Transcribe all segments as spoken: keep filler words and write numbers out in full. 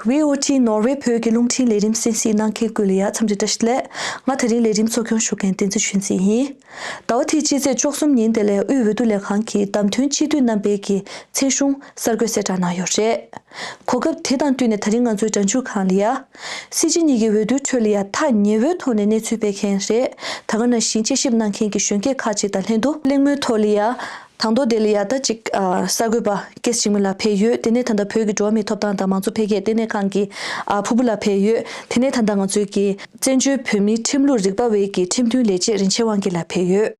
ཝི་ཨོ་ཊི་ནོར་ཝེ་བོད་ཀྱི་རླུང་འཕྲིན་ལས་རིམ་གསན་གཟིགས་གནང་མཁན་ཀུན་ལ་ཡང་འཚམས་འདྲི་བཀྲ་ཤིས་བདེ་ལེགས། ང་ད་རིང་ལས་རིམ་གཙོ་སྐྱོང་ཞུ་མཁན་བསྟན་འཛིན་ཆོས་འཛིན་ཡིན། ཟླ་བ་དེའི་སྤྱི་ཚེས་བཅུ་གསུམ་ཉིན་དེ་ལ་དབུས་འོས་བསྡུ་ལས་ཁང་གིས་བདམས་ཐོན་སྤྱི་འཐུས་རྣམ་པའི་གི་ཚན་གཞུང་གསར་འགོད་གསལ་བསྒྲགས་གནང་ཡོད་རེད། གོ་སྐབས་དེ་དང་བསྟུན་ནས་ད་རིང་ང་ཚོའི་སྒྲ་འཇུག་ཁང་ལ་ཡ། སྲིད་སྤྱི་གཉིས་ཀྱི་འོས་བསྡུའི་ཁྲོད་ལ་ཡ་ཐག་ཉེ་བོའི་ཐོག་ནས་གནས་ཚུལ་སྤེལ་མཁན་རེད། ད་ག་ནང་བཞིན་དཔྱད་ཞིབ་གནང་མཁན་གྱི་གཞོན་སྐྱེས་ཁག་ཅིག་དང་ལྷན་དུ་གླེང་མོལ་ཐོག་ལ་ཡ། དང་ཐོག་དེ་ལ་ཡ་ད་ཅིག་ཨ་གསར་འགོད་པ་སྐལ་བཟང་འཇིགས་མེད་ལགས་ཕེབས་ཡོད། དེ་ནས་ད་ལྟ་བོད་ཀྱི་འགྲོ་བ་མིའི་ཐོབ་ཐང་དང་མང་གཙོ་འཕེལ་རྒྱས་ལྟེ་གནས་ཁང་གི་ཨ་ཕུར་བུ་ལགས་ཕེབས་ཡོད། དེ་ནས་ད་ལྟ་ང་ཚོའི་གི་བཙན་བྱོལ་བོད་མིའི་ཁྲིམས་ལུགས་རིག་པ་བའི་གི་ཁྲིམས་དོན་ལས་བྱེད་རིན་ཆེན་དབང་རྒྱལ་ལགས་ཕེབས་ཡོད།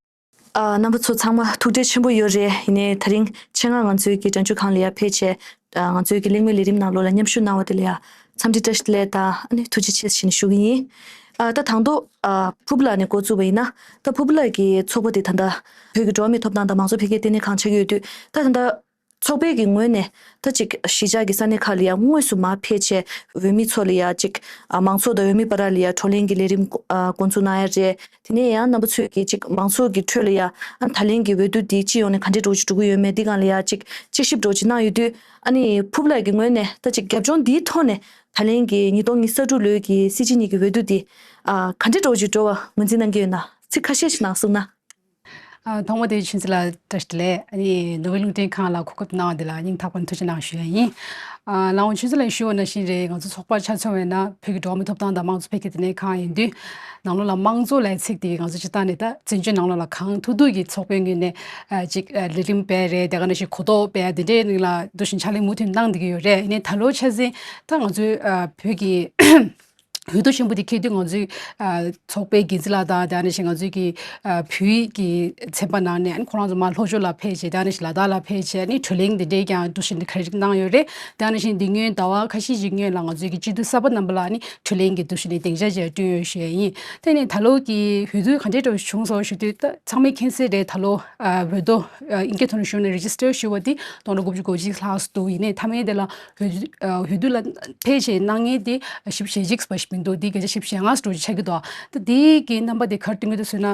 ཨ་རྣམ་པ་ཚོ་ཚང་མ་ཐུགས་རྗེ་ཆེན་པོ་ཡོད་རེད། ཡིན་ནའི་ད་རིང་ཆེད་མངགས་ང་ཚོའི་གི་སྒྲ་འཇུག་ཁང་ལ་ཡ་ཕེབས་བྱས་ཨ་ང་ཚོའི་གི་གླེང་མོལ་ལས་རིམ་ནང་ལོགས་ལ་མཉམ་ཞུགས་གནང་བ་དེ་ལ་ཡ་འཚམས་འདྲི་བཀྲ་ཤིས་བདེ་ལེགས་དང་ཨ་ནི་ཐུགས་རྗེ་ཆེ་ཞེས་ནས་ཞུ་གི་ཡིན། ཨ་ད་དང་ཐོག་ཨ་ཕུར་བུ་ལགས་ནས་འགོ་བཙུགས་པ་ཡིན་ན། ད་ཕུར་བུ་ལགས་ཀྱི་ཚོགས་པ་དེ་ད་ལྟ་བོད་ཀྱི་འགྲོ་བ་མིའི་ཐོབ་ཐང་དང་མང་གཙོ་འཕེལ་རྒྱས་ལྟེ་གནས་ཁང་ཆགས་ཀྱི་ཡོད་དུས། ད་ད་ལྟ་ཚོགས་པའི་གི་ངོས་ནས་ད་ཅིག་གཞིས་ཆགས་ཀྱི་ས་གནས་ཁག་ལ་ཡང་དངོས་སུ་མར་ཕེབས་བྱས་འོས་མི་ཚོ་ལ་ཡང་ཅིག་ཨ་མང་ཚོགས་དང་འོས་མི་བར་ལ་ཡང་བགྲོ་གླེང་གི་ལས་རིམ་ཨ་འགོ་འཛུགས་གནང་ཡ་རེད། དེ་ནས་ཡང་རྣམ་པ་ཚོས་ཀྱིས་ཅིག་མང་ཚོགས་ཀྱི་ཁྲོད་ལ་ཡང་ཨ་ད་ལན་གྱི་འོས་བསྡུ་འདི་སྤྱི་ཡོངས་ནས་ག་འདྲས་འགྲོ་ཅིག་འགྲོ་གི་ཡོད་མེད་འདི་སྒང་ལ་ཡང་ཅིག་དཔྱད་ཞིབ་འདྲ་ཅིག་གནང་ཡོད་དུས། ཨ་ནི་ཕུར་བུ་ལགས་ཀྱི་ངོས་ནས་ད་ཅིག་རྒྱབ་ལྗོངས་འདིའི་ཐོག་ནས་ད་ལན་གྱི་ཉིས་སྟོང་ཉི་ཤུ་རྩ་དྲུག་ལོའི་གི་སྲིད་སྤྱི་གཉིས་ཀྱི་འོས་བསྡུ་འདི་ཨ་ག་འདྲས་འགྲོ་ཅིག་འགྲོ་བ་ངོས་འཛིན་གནང་གི་ཡོད་ན་ཚིག་ཁ་ཤས་ཤིག་གནང་གསུངས་ན། ཨ་ཐོག་མ་དེ་ཆོས་འཛིན་ལགས་བཀྲ་ཤིས་བདེ་ལེགས། ཨ་ནི་ནོར་ཝེ་རླུང་འཕྲིན་ཁང་ལ་གོ་སྐབས་གནང་བ་དེ་ལ་སྙིང་ཐག་པ་ནས་ཐུགས་རྗེ་གནང་ཞུ་ཡ་ཡིན། ཨ་ལགས་འོང་ཆོས་འཛིན་ལགས་ཞུ་བ་ནང་བཞིན་རེད། ང་ཚོ་ཚོགས་པར་ཆ་མཚོན་པ་ཡིན་ན་བོད་ཀྱི་འགྲོ་བ་མིའི་ཐོབ་ཐང་དང་དམངས་གཙོ་འཕེལ་རྒྱས་ལྟེ་གནས་ཁང་ཡིན་དུས། ནང་ལོགས་ལ་དམངས་གཙོ་ལབ་ཚིག་དེ་ང་ཚོ་སྤྱིར་བཏང་ནས་ད་བཙན་བྱོལ་ནང་ལོགས་ལ་གང་ཐུབ་ཐུབ་ཀྱིས་ཚོགས་པའི་ངོས་ནས་ཨ་ཅིག་ཨ་ལས་རིམ་སྤེལ་རེད། དེ་ག་ནང་བཞིན་གོ་རྟོགས་སྤེལ་དེ་འདྲའི་རིགས་ལ་འདུ་བཞིན་ཕྱག་ལས་མུ་མཐུད་གནང་བསྡད་ཀྱི་ཡོད་རེད། ཡིན་ནའི་ད་ལོ་ཆ་ཚང་ད་ང་ཚོའི་ཨ་བོད་ཀྱི་འོས་བསྡུ་ཆེན་པོ་དེ་འཁེལ་དུས་ང་ཚོའི་ཨ་ཚོགས་པའི་འགན་འཛིན་ལགས་དང་དེ་ནང་བཞིན་ང་ཚོའི་གི་ཨ་བོད་ཀྱི་ཚན་པ་ནང་ནས་ཨ་ནི་ཁོ་རང་ཚོ་མར་ལྷོ་ཕྱོགས་ལ་ཕེབས་བྱས། དེ་ནང་བཞིན་ལ་དྭགས་ལ་ཕེབས་བྱས་ཨ་ནི་བགྲོ་གླེང་དེ་འདྲའི་ཀྱང་འདུ་བཞིན་ག་རེ་གནང་ཡོད་རེད། དེ་ནང་བཞིན་འདི་སྔོན་ཟླ་བ་ཁ་ཤས་ཤིག་སྔོན་ལ་ང་ཚོའི་གི་སྤྱི་འཐུས་གསར་པ་རྣམ་པ་ལ་ཨ་ནི་བགྲོ་གླེང་གི་འདུ་བཞིན་ནས་སྡིངས་ཆ་ཅིག་བསྐྲུན་ཡོད་ཞུ་ཡ་ཡིན། དེ་ནས་ད་ལོ་གི་འོས་བསྡུ་ག་འདྲའི་འདྲ་བྱུང་སོང་ཞུ་དུས་ད་ཚང་མས་མཁྱེན་གསལ་རེད། ད་ལོ་ཨ་འོས་བསྡུ་ཨ་ཨིན་སྐད་ཐོག་ནས་ཞུས་ན་རེ་ཇི་སི་ཊར་ཞུ་བ་དེ་སྟོང་ཕྲག་དགུ་བཅུ་གོ་གཅིག་ལྷག་ཙམ་འདུག་ཡིན་ནའི་མཐའ་མའི་དེ་ལ་འོས་བསྡུ་ཨ་འོས་བསྡུ་ལ་ཕལ་ཆེར་གནང་མཁན་དེ་བཞི་བཅུ་ཞེ་གཅིག་ཙམ་ཞིག་མི་འདུག་དེ་བརྒྱ་ཆ་བཞི་བཅུ་ཞེ་ལྔ་ཙམ་འདྲ་ཅིག་ཆགས་ཀྱི་འདུག་ད་དེ་གི་རྣམ་པ་དེ་ག་རེ་སྟོན་གྱི་འདུག་ཟེར་ན།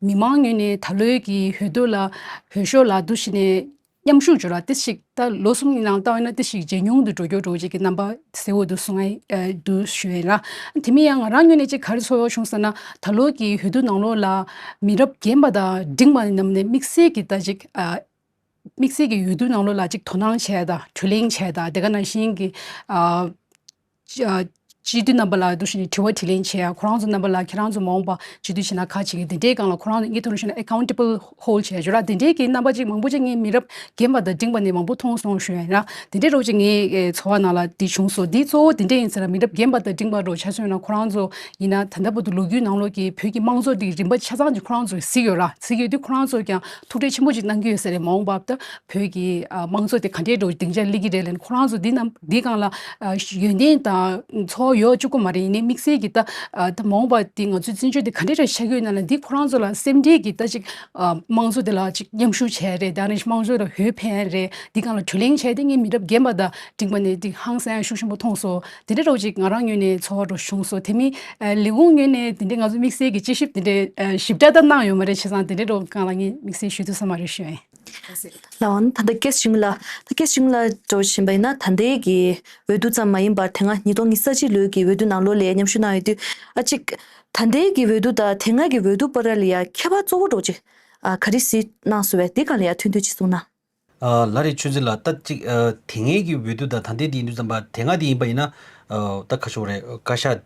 མི་མང་ངོས་ནས་ད་ལོའི་གི་འོས་བསྡུ་ལ་འོས་ཤོག་ལ་འདུ་བཞིན་ནས་མཉམ་ཞུགས་བྱོས་ར་ཏི་ཞིག་ད་ལོ་གསུམ་གྱི་ནང་ལྟ་བ་ཡིན་ན་ཏི་ཞིག་ཇེ་ཉུང་དུ་འགྲོ་རྒྱུ་འགྲོ་བྱེད་ཀྱི་རྣམ་པ་གསལ་བོ་འདུག་གསུང་ང་ཨ་འདུག་ཞུ་ཡིན་ར། དེ་མིན་ཡང་ང་རང་ངོས་ནས་ཅིག་ག་རེ་ཚོར་བྱུང་ཟེར་ན། ད་ལོ་གི་འོས་བསྡུ་ནང་ལོགས་ལ་མི་རབས་རྒན་པ་དང་འབྲིང་བ་རྣམས་ནས་དམིགས་བསལ་གྱི་ད་ཅིག་ཨ་དམིགས་བསལ་གྱི་འོས་བསྡུ་ནང་ལོགས་ལ་ཅིག་དོ་སྣང་བྱས་དང་བགྲོ་གླེང་བྱས་དང་དེ་ག་ནང་བཞིན་གྱི་ཨ་ཨ་སྤྱི་འཐུས་རྣམ་པ་ལ་འདུ་བཞིན་དྲི་བ་དྲིས་ལན་བྱེད་ཡ། ཁོ་རང་ཚོ་རྣམ་པ་ལ་ཁྱེད་རང་ཚོ་མ་འོངས་པ་སྤྱི་འཐུས་བྱེད་ན་ག་བྱེད་ཀྱི་དེ་འདྲའི་སྒང་ལ་ཁོ་རང་ཚོ་ངའི་ཐོག་ནས་ཞུས་ན་ཨེ་ཁའུན་ཊེ་བལ་ཧོལ་བྱེད་ཡ་ཞུ་ར། དེ་འདྲའི་གི་རྣམ་པ་ཅིག་མང་པོ་ཅིག་ངས་མི་རབས་རྒན་པ་དང་འབྲིང་བ་ནས་མང་པོ་མཐོང་སོང་ཞུ་ཡ་ཡིན་ར། དེ་འདྲའི་རོགས་ཅིག་ངའི་ཨེ་ཚོར་བ་ནང་ལ་དེ་བྱུང་སོང་། དེ་གཙོ་བོ་དེ་འདྲ་ཡིན་ཟེར་ར། མི་རབས་རྒན་པ་དང་འབྲིང་བ་རོགས་ཆ་མཚོན་ན་ཁོ་རང་ཚོ་ཡིན་ན་ད་ལྟ་བར་དུ་ལོ་རྒྱུས་ནང་ལོགས་ཀྱི་བོད་ཀྱི་དམངས་གཙོ་དེ་རིམ་པ་ཆ་ཚང་ཅིག་ཁོ་རང་ཚོས་གཟིགས་ཡོད་ར། གཟིགས་ཡོད་དུས་ཁོ་རང་ཚོ་ཀྱང་ཐུགས་ཁྲལ་ཆེན་པོ་ཅིག་གནང་གི་ཡོད་ས་རེད། མ་འོངས་པ་ད་བོད་ཀྱི་ཨ་དམངས་གཙོ་དེ་ག་འདྲའི་འགྲོ་སྡིངས་ཆ་སླེབས་ཀྱི་རེད་ལབ་ནས་ཁོ་རང་ཚོ་འདི་རྣམས་འདི་སྒང་ལ་ཨ་ཡོན་ཏན་དང་ཚོར་བ་ཡོད་བཅུག་གི་མ་རེད། ཡིན་ནའི་དམིགས་བསལ་གྱི་ད་ཨ་ད་མ་འོངས་པ་འདི་ང་ཚོའི་བཙན་བྱོལ་དེ་ག་འདྲའི་འདྲ་ཆགས་ཀྱི་ཡོད་ན་ལབ། འདི་ཁོ་རང་ཚོ་ལ་སེམས་ཁྲལ་གྱི་ད་ཅིག་ཨ་དམངས་གཙོ་དེ་ལ་ཅིག་མཉམ་ཞུགས་བྱས་རེད། ད་ནི་དམངས་གཙོ་ལ་འོས་འཕེན་རེད། འདི་སྒང་ལ་བགྲོ་གླེང་བྱས་ཏེ་ངས་མི་རབས་རྒན་པ་དང་འབྲིང་བ་ནས་འདི་ཧང་སང་ཤུགས་ཆེན་པོ་མཐོང་སོང་། དེ་འདྲའི་རོགས་ཅིག་ང་རང་ངོས་ནས་ཚོར་བ་འདྲ་བྱུང་སོང་། དེ་མིན་ཨ་ལས་ཁུངས་ངོས་ནས་དེ་འདྲའི་ང་ཚོ་དམིགས་བསལ་གྱི་དཔྱད་ཞིབ་དེ་འདྲའི་ཨ་ཞིབ་ཕྲ་ད་གནང་ཡོད་མ་རེད། བྱས་ཙང་དེ་འདྲའི་རོགས་སྒང་ལ་ངས་དམིགས་བསལ་ཞུ་ཐུབ་ས་མ་རེད་ཞུ་ཡིན། ལགས་འོང་ད་ལྟ་སྐལ་བཟང་འཇིགས་མེད་ལགས། ད་སྐལ་བཟང་འཇིགས་མེད་ལགས་འདྲ་བོ་ཕྱིན་པ་ཡིན་ན་ད་ལྟའི་གི་འོས་བསྡུ་ཙམ་མ་ཡིན་པར་དེ་སྔ་ཉིས་སྟོང་ཉི་ཤུ་རྩ་གཅིག་ལོའི་གི་འོས་བསྡུ་ནང་ལོགས་ལ་མཉམ་ཞུགས་གནང་ཡོད་དུས་ཨ་ཅིག་ད་ལྟའི་གི་འོས་བསྡུ་དང་དེ་སྔ་གི་འོས་བསྡུ་བར་ལ་ཡ་ཁྱད་པར་གཙོ་བོ་འདྲ་བོ་ཅིག་ཨ་ག་རེ་གཟིགས་གནང་སོང་བས་དེ་སྒང་ལ་ཡ་ཐུང་ཐུང་ཅིག་གསུངས་ན། ཨ་ལགས་རེད། ཆོས་འཛིན་ལགས། ད་ཅིག་ཨ་དེ་སྔའི་གི་འོས་བསྡུ་དང་ད་ལྟའི་དེ་ཡིན་དུས་ཙམ་པ་དེ་སྔ་དེ་ཡིན་པ་ཡིན་ན་ཨ་ད་ཁ་ཤོ་རེད། བཀའ་ཤག་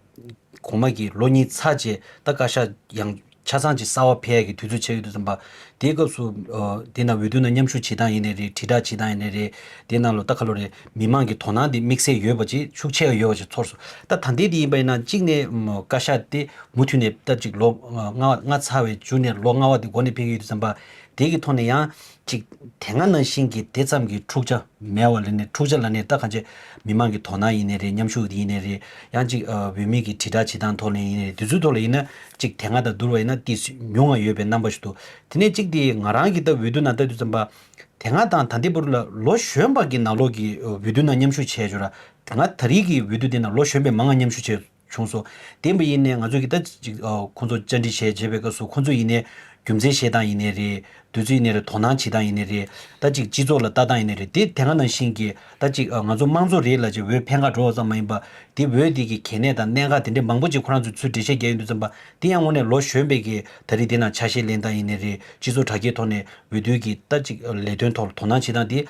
གོང་མ་གི་ལོ་གཉིས་ཚར་རྗེས་ད་བཀའ་ཤག་ཡང་ཆ་ཚང་ཅིག་གསར་པ་ཕེབས་ཡ་གི་དུས་ཚོད་ཆགས་ཡོད་དུས་ཙམ་པ། དེའི་སྐབས་སུ་ཨ་དེ་ན་འོས་བསྡུ་ནང་མཉམ་ཞུགས་བྱེད་སྟངས་ཡིན་ནའི་རེད། དྲིལ་བསྒྲགས་བྱེད་སྟངས་ཡིན་ནའི་རེད། དེ་ནང་ལོ་ད་ཁ་ལོ་རེད། མི་མང་གི་དོ་སྣང་དེ་དམིགས་བསལ་ཡོད་པ་ཅིག་ཤུགས་ཆེ་ཡོད་པ་ཅིག་ཚོར་སོང་། ད་ད་ལྟའི་དེ་ཡིན་པ་ཡིན་ན་གཅིག་ནས་ཨ་བཀའ་ཤག་དེ་མུ་མཐུད་ནས་ད་ཅིག་ལོ་ལྔ་ལྔ་ཚར་བའི་མཇུག་ནས་ལོ་ལྔ་པ་དེ་འགོ་ནས་ཕེབས་ཀྱི་ཡོད་དུས་ཙམ་པ། དེ་གི་ཐོག་ནས་ཡང་ཅིག་དེ་སྔ་ནང་བཞིན་གྱི་དེ་ཙམ་གྱི་འཁྲུག་ཆ་མེད་པ་ལ་ནས། འཁྲུག་ཆ་ལ་ནས་ད་གང་ཅི་མི་མང་གི་དོ་སྣང་ཡིན་ནའི་རེད། མཉམ་ཞུགས་ཡིན་ནའི་རེད། ཡང་ཅིག་ཨ་བོད་མི་གི་དྲིལ་བསྒྲགས་བྱེད་སྟངས་ཐོག་ལ་ཡིན་ནའི་རེད། དེ་ཚོའི་ཐོག་ལ་ཡིན་ན་ཅིག་དེ་སྔ་དང་བསྡུར་བ་ཡིན་ན་ཏིས་ཉུང་བ་ཡོད་པའི་རྣམ་པ་ཞིག་འདུག་དེ་ནས་ཅིག་དེ་ང་རང་གི་ད་འོས་བསྡུ་ནང་ལྟ་དུས་ཙམ་པ་དེ་སྔ་དང་ད་ལྟའི་བར་ལ་ལོ་གཞོན་པ་གི་ནང་ལོགས་ཀྱི་འོས་བསྡུ་ནང་མཉམ་ཞུགས་བྱས་ཡོད་ར། དེ་སྔ་ད་རེས་ཀྱི་འོས་བསྡུ་དེ་ནང་ལོ་གཞོན་པའི་མང་ང་མཉམ་ཞུགས་བྱས། བྱུང་སོང་། དེ་ཡིན་པ་ཡིན་ནའི་ང་ཚོ་གི་ད་ཅིག་ཨ་ཁོང་ཚོ་བཅར་འདྲི་བྱས་བྱས་པའི་སྐབས་སུ་ཁོང་ཚོ་ཡིན་ནའི་ རྒྱུ་མཚན་བཤད་སྟངས་ཡིན་ནའི་རེད། དུས་ཚོད་ཡིན་ནའི་རེད། དོ་སྣང་བྱེད་སྟངས་ཡིན་ནའི་རེད། ད་ཅིག་སྤྱི་ཚོགས་ལ་ལྟ་སྟངས་ཡིན་ནའི་རེད། དེ་དེ་སྔ་ནང་བཞིན་གྱི་ད་ཅིག་ང་ཚོ་དམངས་གཙོ་རེད་ལབ་བྱས་འོས་འཕེན་ག་འགྲོ་བ་ཙམ་མ་ཡིན་པ། དེ་འོས་དེ་གི་གལ་གནད་དང་གནད་འགག་དེ་འདྲའི་མང་པོ་ཅིག་ཁོ་རང་ཚོས་ཚུར་འགྲེལ་བཤད་རྒྱག་ཡོང་དུས་ཙམ་པ། དེ་ཡང་དངོས་གནས་ལོ་གཞོན་པའི་གི་ད་རེས་དེ་ནང་ཆ་ཤས་ལེན་སྟངས་ཡིན་ནའི་རེད། སྤྱི་ཚོགས་དྲ་རྒྱའི་ཐོག་ནས་འོས་བསྡུ་གི་ད་ཅིག་ལས་དོན་ཐོག་དོ་སྣང་བྱེད་སྟངས་དེ་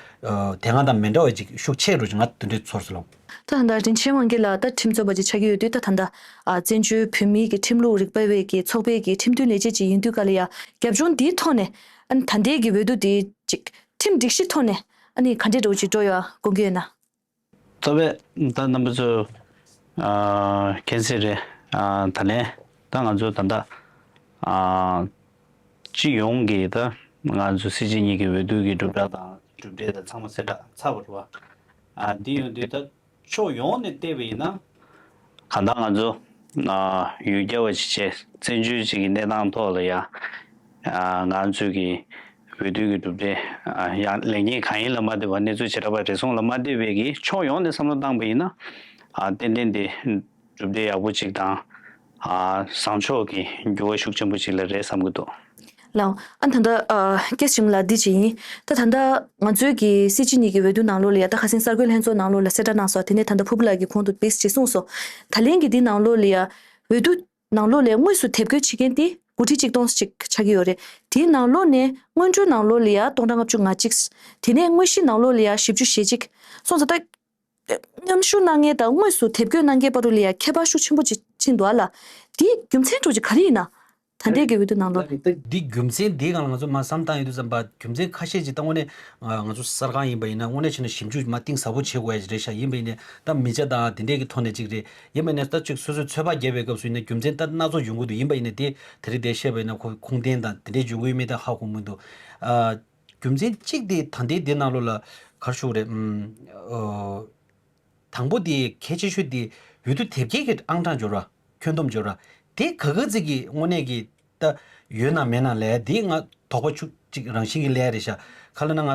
དེ་སྔ་དང་མི་འདྲ་བ་ཅིག་ཤུགས་ཆེ་འགྲོ་ཅིག་ང་དེ་འདྲའི་ཚོར་སོང་། ད་ད་ལྟ་རིན་ཆེན་དབང་རྒྱལ་ལགས་ད་ཁྲིམས་རྩོད་པ་ཅིག་ཆགས་ཀྱི་ཡོད་དུས། ད་ད་ལྟ་ཨ་བཙན་བྱོལ་བོད་མིའི་གི་ཁྲིམས་ལུགས་རིག་པ་བའི་གི་ཚོགས་པའི་གི་ཁྲིམས་མཐུན་ལས་བྱེད་ཅིག་ཡིན་དུས་ག་ལ་ཡ་རྒྱབ་ལྗོངས་འདིའི་ཐོག་ནས་ཨ་ནི་ད་ལྟའི་གི་འོས་བསྡུ་འདི་ཅིག་ཁྲིམས་སྒྲིག་གཞི་ཐོག་ནས་ཨ་ནི་ག་འདྲའི་འགྲོ་ཅིག་འགྲོ་ཡོད་དགོངས་ཀྱི་ཡོད་ན། གཙོ་བོ་ད་རྣམ་པ་ཚོ་ཨ་མཁྱེན་གསལ་རེད། ཨ་ད་ལན་ད་ང་ཚོ་ད་ལྟ་ཨ་སྤྱི་ཡོངས་ཀྱི་ད་ང་ཚོ་སྲིད་སྤྱི་གཉིས་ཀྱི་འོས་བསྡུ་གི་གྲུབ་འབྲས་དང་གྲུབ་འབྲས་དང་ཚང་མ་གསལ་བསྒྲགས་ཚར་བ་རེད་བ། ཨ་འདི་ཡོང་དུས་ད་ཕྱོགས་ཡོངས་ནས་བལྟས་པ་ཡིན་ན། གང་ལྟར་ང་ཚོ་ཨ་ཡུལ་གྱར་བ་ཞིག་བྱས། བཙན་བྱོལ་ཅིག་གི་གནས་སྟངས་ཐོག་ལ་ཡ་ཨ་ང་ཚོས་ཀྱི་འོས་བསྡུ་གི་གྲུབ་འབྲས་ཨ་ཡང་ལེགས་ཉེས་གང་ཡིན་ལ་མ་ལྟོས་པར། གནས་ཚུལ་བྱེ་བྲག་པ་རེ་ཟུང་ལ་མ་ལྟོས་པའི་གི་ཕྱོགས་ཡོངས་ནས་བསམ་བློ་བཏང་པ་ཡིན་ན། ཨ་ཏན་ཏན་དེ་གྲུབ་འབྲས་ཡག་པོ་ཅིག་དང་། ཨ་བཟང་ཕྱོགས་ཀྱི་འགྱུར་བ་ཤུགས་ཆེན་པོ་ཅིག་ལ་རེད་བསམ་གྱི་འདུག། ལགས། ཨ་ད་ལྟ་ཨ་སྐྱེས་ཆེན་ལགས་འདི་ཅིག་ཡིན། ད་ད་ལྟ་ང་ཚོའི་གི་སྲིད་སྤྱི་གཉིས་ཀྱི་འོས་བསྡུ་ནང་ལོགས་ལ་ཡ་ད་ཁ་སང་གསར་འགོད་ལྷན་ཚོགས་ནང་ལོགས་ལ་གསལ་བསྒྲགས་གནང་སོང་། དེ་ནས་ད་ལྟ་ཕུར་བུ་ལགས་ཀྱིས་གོང་དུ་དཔེ་ཅིག་གསུངས་སོང་། ད་ལན་གྱི་འདི་ནང་ལོགས་ལ་ཡ་འོས་བསྡུ་ནང་ལོགས་ལ་དངོས་སུ་དེབ་སྐྱེལ་བྱེད་མཁན་དེ་དགུ་ཁྲི་གཅིག་སྟོང་ཅིག་ཆགས་ཀྱི་ཡོད་རེད། དེའི་ནང་ལོགས་ནས་སྔོན་འགྲོའི་ནང་ལོགས་ལ་ཡ་སྟོང་ཕྲག་ལྔ་བཅུ་ང་གཅིག། དེ་ནས་དངོས་གཞིའི་ནང་ལོགས་ལ་ཡ་བཞི་བཅུ་ཞེ་གཅིག་སོང་ཙང་། ད་མཉམ་ཞུགས་གནང་མཁན་དང་དངོས་སུ་དེབ་སྐྱེལ་གནང་མཁན་བར་དུ་ལ་ཡ་ཁྱད་པར་ཤུགས་ཆེན་པོ་ཅིག་ཕྱིན་འདུག་ཨ་ལ། དེའི་རྒྱུ་མཚན་འདྲ་ཅིག་ག་རེ་ཡིན་ན། ད་ལྟའི་གི་འོས་བསྡུ་ནང་ལོགས། ད་འདི་རྒྱུ་མཚན་འདིའི་སྒང་ལ་ང་ཚོ་མར་བསམ་བཏང་ཡོང་དུས་ཙམ་པ། རྒྱུ་མཚན་ཁ་ཤས་ཅིག་ད་དངོས་གནས་ང་ཚོ་གསར་ཁང་ཡིན་པ་ཡིན་ན་དངོས་གནས་བྱས་ན་ཞིབ་འཇུག་མར་གཏིང་ཟབ་པོ་བྱེད་དགོས་ཡ་ཅིག་རེད་ཤག། ཡིན་པ་ཡིན་ནའི་ད་མི་ཆ་དང་དེ་འདྲས་ཀྱི་ཐོག་ནས་ཅིག་རེད། ཡིན་པ་ཡིན་ནའི་ད་ཅིག་སོ་སོའི་ཚོད་དཔག་བརྒྱབ་པའི་སྐབས་སུ་ཡིན་ན་རྒྱུ་མཚན་ད་སྣ་ཚོགས་ཡོང་གི་འདུག། ཡིན་པ་ཡིན་ནའི་དེ་དེ་རིང་འདིར་བཤད་པ་ཡིན་ན་ཁོ་ཁུངས་ལྡན་དང་དེ་འདྲས་འབྱུང་གི་ཡོད་མེད་ད་ཧ་གོ་མི་འདུག། ཨ། རྒྱུ་མཚན་གཅིག་དེ་ད་ལྟའི་འདི་ནང་ལོགས་ལ་ག་རེ་ཞུ་དགོས་རེད། ཨུམ། ཨོ། དང་པོ་དེ་གལ་ཆེ་ཤོས་དེ་འོས་བསྡུ་དེབ་སྐྱེལ་གྱི་ཨང་གྲངས་འབྱོར་བ། ཁྱོན་བསྡོམས་འབྱོར་བ། དེ་ག་ག་ཙམ་གྱི་དངོས་གནས་ཀྱི་ད་ཡོད་ན་མེད་ན་ལས་དེ་ང་དོགས་པ་ཆུ་གཅིག་རང་བཞིན་གྱི་སླེབས་ཡ་རེད་ཤག། ག་ལབ་ན་ང་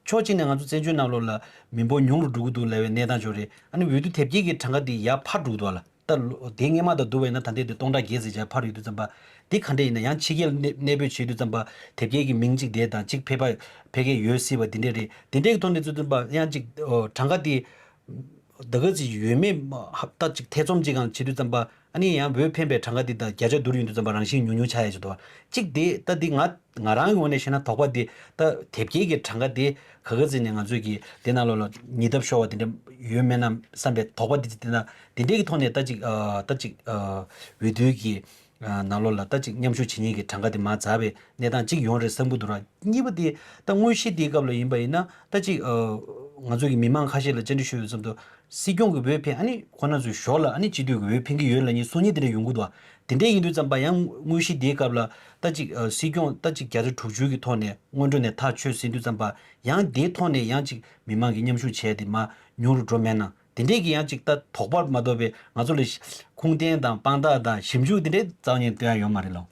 ཚོ་ཕྱོགས་གཅིག་ནས་ང་ཚོ་བཙན་བྱོལ་ནང་ལོགས་ལ་མི་འབོར་ཉུང་རུ་འགྲོ་གི་འདུག་ལབ་པའི་གནས་སྟངས་འབྱོར་རེད། ཨ་ནི་འོས་བསྡུ་དེབ་སྐྱེལ་གྱི་གྲངས་ཀ་དེ་ཡར་འཕར་འགྲོ་གི་འདུག་ལ། ད་ལོ་དེ་སྔོན་མ་དང་བསྡུར་བ་ཡིན་ན་ད་ལྟའི་དེ་སྟོང་ཕྲག་བརྒྱད་ཙམ་ཅིག་འཕར་ཡོད་དུས་ཙམ་པ། དེ་ག་འདྲ་ཡིན་ན་ཡང་ཕྱི་རྒྱལ་གནས་གནས་སྤོས་བྱེད་དུས་ཙམ་པ་དེབ་སྐྱེལ་གྱི་མིང་གཅིག་དེ་དང་གཅིག་ཕལ་པ་ཕལ་སྐད་ཡོད་སྲིད་པ་དེ་འདྲ་རེད། དེ་འདྲའི་གི་ཐོག་ནས་བརྩིས་ཙམ་པ་ཡང་གཅིག་ཨོ་གྲངས་ཀ་དེ་ད་ག་ཙམ་ཡོད་མེད་མ་ཧ་ད་གཅིག་ཐེ་ཚོམ་གཅིག་སྒང་བྱེད་དུས་ཙམ་པ། ཨ་ནི་ཡང་འོས་འཕེན་པའི་གྲངས་ཀ་དེ་དང་བརྒྱ་ཆ་བསྡུར་ཡོང་དུས་ཙམ་པ་རང་བཞིན་ཉུང་ཉུང་ཆགས་ཡ་ཅིག་འདུག་བ། གཅིག་དེ་ད་འདི་ང་ང་རང་གི་ངོས་ནས་བཤད་ན་དོགས་པ་དེ་ད་དེབ་སྐྱེལ་གྱི་གྲངས་ཀ་དེ་ག་ག་ཙམ་ནས་ང་ཚོས་ཀྱི་དེ་ནང་ལོགས་ལ་ཉེ་འདབས་ཤོར་བ་དེ་འདྲ་ཡོད་མེད་ན་བསམ་པའི་དོགས་པ་དེ་ཅིག་དེ་ན་དེ་འདྲའི་གི་ཐོག་ནས་ད་ཅིག་ཨ་ད་ཅིག་ཨ་འོས་བསྡུའི་གི་ཨ་ནང་ལོགས་ལ་ད་ཅིག་མཉམ་ཞུགས་བྱེད་མཁན་གྱི་གྲངས་ཀ་དེ་མར་འཛག་པའི་གནས་སྟངས་གཅིག་ཡོང་རེད་བསམ་གྱི་འདུག་ར། གཉིས་པ་དེ་ད་དངོས་གཞི་དེའི་སྐབས་ལ་ཡིན་པ་ཡིན་ན་ད་ཅིག་ཨ་ང་ཚོ་གི་མི་མང་ཁ་ཤས་ལ་བཅར་འདྲི་ཞུས་པའི་མཚམས་དུ། སྲིད་སྐྱོང་གི་འོས་འཕེན། ཨ་ནི་ཁོ་རང་ཚོའི་ཞོར་ལ་ཨ་ནི་སྤྱི་འཐུས་ཀྱི་འོས་འཕེན་གྱི་ཡོད་ལབ་མཁན་གསུང་མཁན་དེ་འདྲ་ཡོང་གི་འདུག། དེ་འདྲ་ཡིན་དུས་ཙམ་པ་ཡང་དངོས་གཞི་དེའི་སྐབས་ལ་ད་ཅིག་ཨ་སྲིད་སྐྱོང་ད་ཅིག་བརྒྱ་ཆ་དྲུག་ཅུ་གི་ཐོག་ནས་སྔོན་འགྲོ་ནས་ཐག་ཆོད་ཟིན་དུས་ཙམ་པ་ཡང་དེའི་ཐོག་ནས་ཡང་ཅིག་མི་མང་གིས་མཉམ་ཞུགས་བྱས་ཏེ་མར་ཉུང་རུ་འགྲོ་མེད་ན། དེ་འདྲས་ཀྱི་ཡང་ཅིག་ད་དོགས་པ་མ་གཏོགས་པའི་ང་ཚོ་ལ་ཁུངས་ལྡན་དང་དཔང་རྟགས་དང་ཞིབ་འཇུག་དེ་འདྲས་རྩ་བ་ནས་སྟོན་ཡ་ཡོད་མ་རེད་ལགས།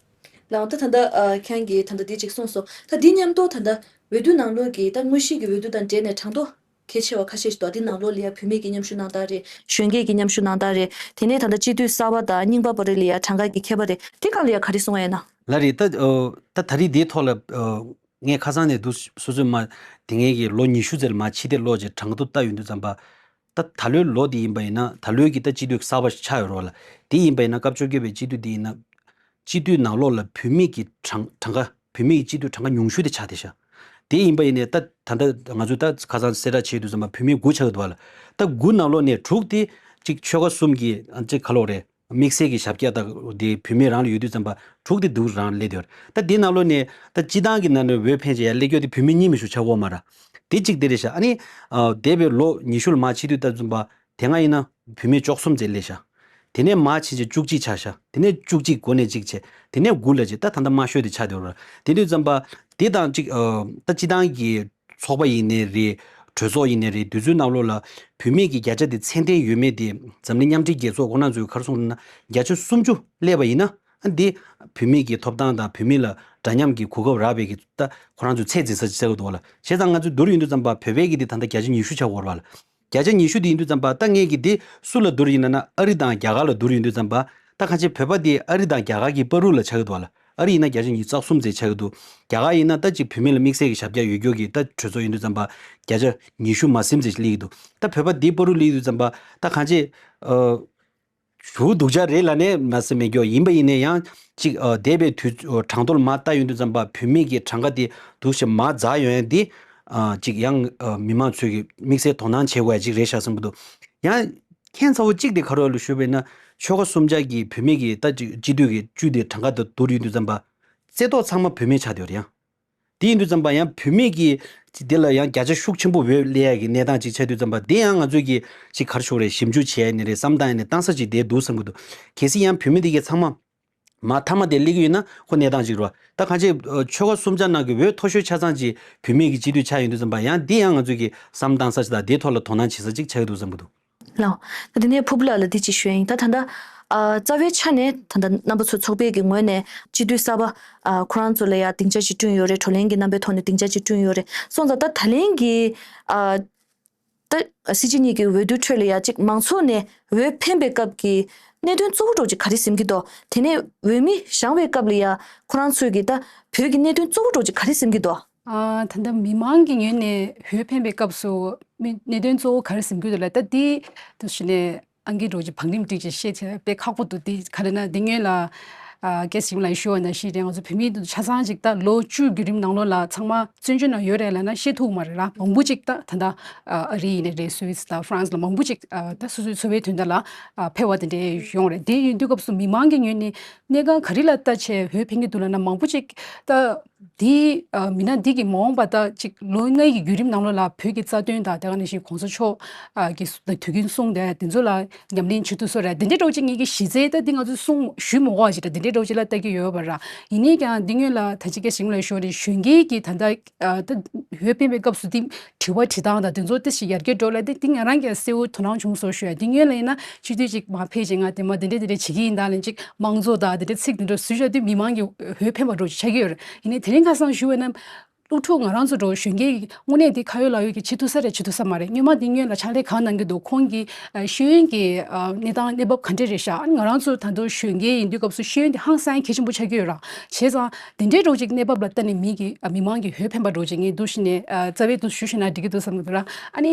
ལགས། ད་ད་ལྟ་ཨ་ཁྱེད་ཀྱིས་ད་ལྟ་འདི་ཅིག་གསུངས་སོང་། ད་འདི་མཉམ་དུ་ད་ལྟ་འོས་བསྡུ་ནང་ལོགས་ཀྱི་ད་དངོས་གཞི་གི་འོས་བསྡུ་དང་འབྲེལ་ནས་གྲངས་ཐོ་གལ་ཆེ་བ་ཁ་ཤས་ཤིག་འདུག། འདི་ནང་ལོགས་ལ་ཡ་བུད་མེད་ཀྱི་མཉམ་ཞུགས་གནང་སྟངས་རེད། གཞོན་སྐྱེས་ཀྱི་མཉམ་ཞུགས་གནང་སྟངས་རེད། དེ་ནས་ད་ལྟ་སྤྱི་འཐུས་གསར་པ་དང་རྙིང་པ་བར་ལ་ཡ་གྲངས་ཀ་གི་ཁྱད་པར་རེད། དེ་སྒང་ལ་ཡ་ག་རེ་གསུང་ཡ་ཡིན་ན། ལགས་རེད། ད་ཨ་ད་ད་རེས་འདིའི་ཐོག་ལ་ཨ་ངས་ཁ་སང་ནས་འདུག། སོ་སོའི་མ་དེ་སྔའི་གི་ལོ་ཉི་ཤུ་ཙམ་མ་ཕྱི་བལྟས་ཀློག་བྱས་གྲངས་ཐོ་བལྟ་ཡོང་དུས་ཙམ་པ། ད་ད་ལོའི་ལོ་འདི་ཡིན་པ་ཡིན་ན་ད་ལོའི་གི་ད་སྤྱི་འཐུས་གསར་པ་ཆགས་ཡོད་རེད་བ་ལ། དེ་ཡིན་པ་ཡིན་ན་སྐབས་བཅོ་བརྒྱད་པའི་སྤྱི་འཐུས་འདི་ཡིན་ན། སྤྱི་འཐུས་ནང་ལོགས་ལ་བུད་མེད་ཀྱི་གྲངས་གྲངས་ཀ་བུད་མེད་ཀྱི་སྤྱི་འཐུས་གྲངས་ཀ་ཉུང་ཤོས་དེ་ཆགས་བསྡད་ཤག། དེ་ཡིན་པ་ཡིན་ནའི་ད་ད་ལྟ་ང་ཚོས་ད་ཁ་སང་གསལ་བསྒྲགས་བྱས་དུས་ཙམ་པ་བུད་མེད་དགུ་ཆགས་ཀྱི་འདུག་བ་ལ། ད་དགུ་ནང་ལོགས་ནས་དྲུག་དེ་གཅིག་ཆོལ་ཁ་གསུམ་གྱི་གཅིག་ག་ལབ་དགོས་རེད། དམིགས་བསལ་གྱི་ཞབས་སྐྱ་དང་དེ་བུད་མེད་རང་ལ་ཡོད་དུས་ཙམ་པ་དྲུག་དེ་སྡུག་རང་སླེབས་བསྡད་ཡོད་རེད། ད་དེ་ནང་ལོགས་ནས་ད་སྤྱི་བཏང་གི་ནང་ནས་འོས་འཕེན་བྱས་ཡ་སླེབས་རྒྱུ་དེ་བུད་མེད་གཉིས་མ་གཏོགས་ཆགས་ཀྱི་ཡོད་མ་རེད། དེ་གཅིག་དེ་རེད་ཤག། ཨ་ནི་ཨ་འདས་པའི་ལོ་ཉི་ཤུ་ལ་མར་ཕྱིན་དུས་ད་ཙམ་པ་དེ་སྔ་ཡིན་ན་བུད་མེད་བཅུ་གསུམ་ཙམ་སླེབས་ཤག། དེ་ནས་མར་ཕྱིན་རྗེས་བཅུ་གཅིག་ཆགས་ཤག། དེ་ནས་བཅུ་གཅིག་འགོ་ནས་གཅིག་བྱས། དེ་ནས་དགུ་ལ་བྱས། ད་ད་ལྟ་དམའ་ཤོས་དེ་ཆགས་བསྡད་ཡོད་རེད། དེ་དུས་ཙམ་པ་དེ་དང་གཅིག་ཨ་ད་སྤྱི་བཏང་གི་ཚོགས་པ་ཡིན་ནའི་རེད། གྲོས་ཚོགས་ཡིན་ནའི་རེད། དེ་ཚོའི་ནང་ལོགས་ལ་བུད་མེད་ཀྱི་བརྒྱ་ཆ་དེ་ཚད་ལྡན་ཡོད་མེད་དེ་འཛམ་གླིང་མཉམ་འབྲེལ་རྒྱལ་ཚོགས་ཁོ་རང་ཚོས་ག་རེ་གསུངས་འདུག་ན། བརྒྱ་ཆ་སུམ་ཅུ་སླེབས་པ་ཡིན་ན། ཨ་འདི་བུད་མེད་ཀྱི་ཐོབ་ཐང་དང་བུད་མེད་ལ་འདྲ་མཉམ་གྱི་གོ་སྐབས་རག་པའི་གི་ད་ཁོ་རང་ཚོས་ཚད་འཛིན་ས་ཅིག་བཙལ་གི་འདུག་བ་ལ། བྱས་ཙང་ང་ཚོས་བསྡུར་ཡོང་དུས་ཙམ་པ་བོད་པའི་གི་དེ་ད་ལྟ་བརྒྱ་ཆ་ཉི་ཤུ་ཆགས་ཡོད་རེད་བ་ལ། བརྒྱ་ཆ་ཉི་ཤུ་དེ་ཡིན་དུས་ཙམ་པ་ད་ངས་གི་དེ་སུ་ལ་བསྡུར་ཡིན་ན་ན་ཨ་རི་དང་རྒྱ་གར་ལ་བསྡུར་ཡོང་དུས་ཙམ་པ། ད་ཁ་ཆེ་བོད་པ་དེ་ཨ་རི་དང་རྒྱ་གར་གྱི་བར་དུ་ལ་ཆགས་ཀྱི་འདུག་བ་ལ། ཨ་རི་ཡིན་ན་བརྒྱ་ཆ་ཉི་ཤུ་རྩ་གསུམ་ཙམ་ཆགས་ཀྱི་འདུག་རྒྱ་གར་ཡིན་ན་ད་ཅིག་བུད་མེད་ལ་དམིགས་བསལ་གྱི་ཞབས་བཀྱག་ཡོད་རྒྱུ་གི་ད་གྲོས་ཚོགས་ཡིན་དུས་ཙམ་པ་བརྒྱ་ཆ་ཉི་ཤུ་མ་ཟིན་ཙམ་ཞིག་སླེབས་ཀྱི་འདུག་ད་བོད་པ་འདི་བར་དུ་སླེབས་དུས་ཙམ་པ་ད་གང་ཅི་ཨ། ཞུ་སྡུག་ཅག་རེད་ལབ་ནས་མ་ཟེར་མེད་ཀྱོ། ཡིན་པ་ཡིན་ནས་ཡང་ཅིག་ཨ། འདས་པའི་དུས་གྲངས་ཐོ་ལ་མར་ལྟ་ཡོང་དུས་ཙམ་པ་བུད་མེད་ཀྱི་གྲངས་ཀ་དེ་འདུག་སེ་མར་འཛེགས་ཡོང་ཡ་འདི་ཨ། ཅིག་ཡང་ཨ། མི་མང་ཚོས་ཀྱི་དམིགས་བསལ་དོ་སྣང་བྱེད་དགོས་ཡ་ཅིག་རེད་ཤག་བསམ་གྱི་འདུག་ཡང་ཁྱད་མཚར་པོ་གཅིག་དེ་ག་རེ་ལབ་ཞུས་པ་ཡིན་ན་ཆོལ་ཁ་གསུམ་ཆར་གྱི་བུད་མེད་ཀྱི་ད་ཅིག་སྤྱི་འཐུས་ཀྱི་བཅུ་དེ་གྲངས་ཀ་དེ་བསྡུར་ཡོང་དུས་ཙམ་པ་རྩེ་ཏོག་ཚང་མ་བུད་མེད་ཆགས་བསྡད་ཡོད་རེད་ཡང་། དེ་ཡིན་དུས་ཙམ་པ་ཡང་བུད་མེད་ཀྱི་དེ་ལ་ཡང་བརྒྱ་ཆ་ཤུགས་ཆེན་པོ་འོས་སླེབས་ཡ་གི་གནས་སྟངས་ཅིག་ཆགས་དུས་ཙམ་པ་དེ་ཡང་ང་ཚོས་ཀྱི་ཅིག་ག་རེ་ཞུ་དགོས་རེད། ཞིབ་འཇུག་བྱེད་ཡ་ནི་རེད། བསམ་བཏང་ཡ་ནི་བཏང་ས་ཅིག་དེ་འདུག་བསམ་གྱི་འདུག་གལ་སྲིད་ཡང་བུད་མེད་དེ་གའི་ཚང་མ་མར་མཐའ་མ་དེ་སླེབས་ཀྱི་ཡོད་ན་ཁོ་གནས་སྟངས་ཅིག་རེད་བ། ད་གང་ཅི་ཆོལ་ཁ་གསུམ་ཆ་ནང་གི་འོས་མཐོ་ཤོས་ཆ་ཚང་ཅིག་བུད་མེད་ཀྱི་སྤྱི་འཐུས་ཆགས་ཡོང་དུས་ཙམ་པ་ཡང་དེ་ཡང་ང་ཚོས་ཀྱི་བསམ་བཏང་ས་ཅིག་དང་དེའི་ཐོག་ལ་དོ་སྣང་བྱེད་ས་ཅིག་ཆགས་ཀྱི་འདུག་བསམ་གྱི་འདུག་ལགས། ད་དེ་ནས་ཕུར་བུ་ལགས་ལ་འདི་ཅིག་ཞུ་ཡ་ཡིན། ད་ད་ལྟ་ཨ། རྩ་བའི་ཆ་ནས་ད་ལྟ་རྣམ་པ་ཚོ་ཚོགས་པའི་གི་ངོས་ནས་སྤྱི་འཐུས་གསར་པ་ཨ། ཁོ་རང་ཚོ་ལ་ཡ་སྡིངས་ཆ་ཅིག་བསྐྲུན་ཡོད་རེད། བགྲོ་གླེང་གི་རྣམ་པའི་ཐོག་ནས་སྡིངས་ཆ་ཅིག་བསྐྲུན་ཡོད་རེད། སོང་ཙང་ད་ད་ལན་གྱི་ཨ། ད་སྲིད་སྤྱི་གཉིས་ཀྱི་འོས་བསྡུ་ཁྲོད་ལ་ཡ་ཅིག་མང་ཚོགས་ནས་འོས་འཕེན་པའི་སྐབས་ཀྱི་གནད་དོན་གཙོ་བོ་འདྲ་ཅིག་ག་རེ་སེམས་ཀྱི་འདུག་དེ་ནས་འོས་མི་བཞེངས་པའི་སྐབས་ལ་ཡ་ཁོ་རང་ཚོས་ཀྱི་ད་བོད་ཀྱི་གནད་དོན་གཙོ་བོ་འདྲ་ཅིག་ག་རེ་སེམས་ཀྱི་འདུག་ཨ། ད་ལྟ་མི་མང་གི་ངོས་ནས་འོས་འཕེན་པའི་སྐབས་སུ་མི་གནད་དོན་གཙོ་བོ་ག་རེ་སེམས་ཀྱི་འདུག་ལབ་ད་འདི་དུ་ཞུ་ནས་ཨང་ཀི་འདྲ་ཅིག་བང་རིམ་སྒྲིག་ཅིག་བཤད་ཆེད་དཔེ་ཁག་པོ་འདུག་འདི་ག་རེ་ན་འདི་སྔོན་ལ་ཨ། སྐད་ཞིག་ལ་ཞུ་བ་ན་ཤེས་རེད། ང་ཚོ་བོད་མི་འདི་ཆ་ཚང་ཅིག་ད་ལོ་བཅུ་བརྒྱུད་རིམ་ནང་ལོགས་ལ་ཚང་མ་བཙན་བྱོལ་ནང་ཡོད་རེད་ལབ་ན་ཤེས་ཐུབ་མ་རེད་ལ། མང་པོ་ཅིག་ད་ད་ལྟ་ཨ་རི་ཡིན་ནའི་རེད། སུད་སི་དང་ཧྥ་རན་སི་ལ་མང་པོ་ཅིག་ཨ། ད་སོ་སོའི་འཚོ་བའི་དོན་དག་ལ་ཨ། ཕེབས་པ་དེ་འདྲ་ཡོང་རེད། དེ་ཡིན་དུས་སྐབས་སུ་མི་མང་གི་ངོས་ནས་གནས་སྟངས་ག་རེ་ལ་ལྟ་བྱས་འོས་འཕེན་གྱི་འདུག་ལབ་ན་མང་པོ་ཅིག་ད། དེ་ཨ། མི་སྣ་འདི་གི་མ་འོངས་པ་ད་ཅིག་ལོ་ལྔའི་གི་བརྒྱུད་རིམ་ནང་ལོགས་ལ་བོད་ཀྱི་རྩ་དོན་དང་དེ་ག་ནང་བཞིན་གོང་ས་མཆོག་ཨ། གི་དུས་རྒྱུན་གསུངས་དེ་དེ་ཚོ་ལ་ཉམས་ལེན་བྱེད་ཐུབ་ས་རེད། དེ་འདྲའི་འདྲ་བོ་ཅིག་ངེད་ཀྱི་གཞི་རྩའི་ད་འདི་ང་ཚོས་གསུང་ཞུས་མ་དགོས་པ་ཞིག་རེད། དེ་འདྲའི་འདྲ་བོ་ཅིག་ལ་ལྟ་གི་ཡོད་པ་ར། ཡིན་ནའི་ཀྱང་འདི་སྔོན་ལ་ད་ཅི་སྐད་ཞིག་ལ་ཞུ་རེད། གཞོན་སྐྱེས་ཀྱི་ད་ལྟ་ཨ། ད་འོས་འཕེན་པའི་སྐབས་སུ་འདི་དྲི་བ་དྲི་སྟངས་དང་དེ་ཚོ་ཏི་ཞིག་ཡར་རྒྱས་འགྲོ་ལ་དེ་འདི་ང་རང་གི་གསལ་བོ་དོ་སྣང་བྱུང་སོང་ཞུ་ཡ། འདི་སྔོན་ལ་ཡིན་ན་སྤྱི་འཐུས་ཅིག་མར་ཕེབས་ཅིག་ང་དེ་མ་དེ་འདྲས་དེ་འདྲས་བྱེད་ཀྱི་ཡིན་ད་ལན་ཅིག་དམངས་གཙོ་དང་དེ་འདྲས་ཚིག་དེ་འདྲས་ཟུར་བཞག་དུས་མི་མང་གི་འོས་འཕེན་པ་འདྲ་ཅིག་ཆགས་ཀྱི་ཡོད་རེད། ཡིན་ནའི་དེ་རིང་ཁ་སང་ཞུ་བ་ན། སློབ་ཕྲུག་ང་རང་ཚོ་འགྲོ་གཞོན་སྐྱེས་ཀྱི་དངོས་གནས་དེ་ཁ་ཡོད་ལག་ཡོད་ཀྱི་བྱེད་ཐུབ་ས་རེད་བྱེད་ཐུབ་ས་མ་རེད། སྔོན་མ་དེ་སྔོན་ལ་ཕྱག་ལས་གང་གནང་གི་འདུག་ཁོང་གི་ཨ། ཤེས་ཡོན་གྱི་ཨ། གནས་སྟངས་གནས་བབ་ག་འདྲས་རེད་ཤག་ཨ་ནི་ང་རང་ཚོ་ད་དུང་གཞོན་སྐྱེས་ཡིན་དུས་སྐབས་སུ་ཤེས་ཡོན་དེ་ཧང་སང་གལ་ཆེན་པོ་ཆགས་ཀྱི་ཡོད་ར། བྱས་ཙང་དེ་འདྲའི་འདྲ་ཅིག་གནས་བབ་ལ་ལྟ་ནས་མི་གི་ཨ། མི་མང་གི་འོས་འཕེན་པ་འདྲ་ཅིག་ངས་འདུག་ཤི་ནས་ཨ། རྩ་བའི་འདུག་ཞུ་ཤེས་ན་འགྲིག་གི་འདུག་བསམ་གི་འདུག་ར། ཨ་ནི་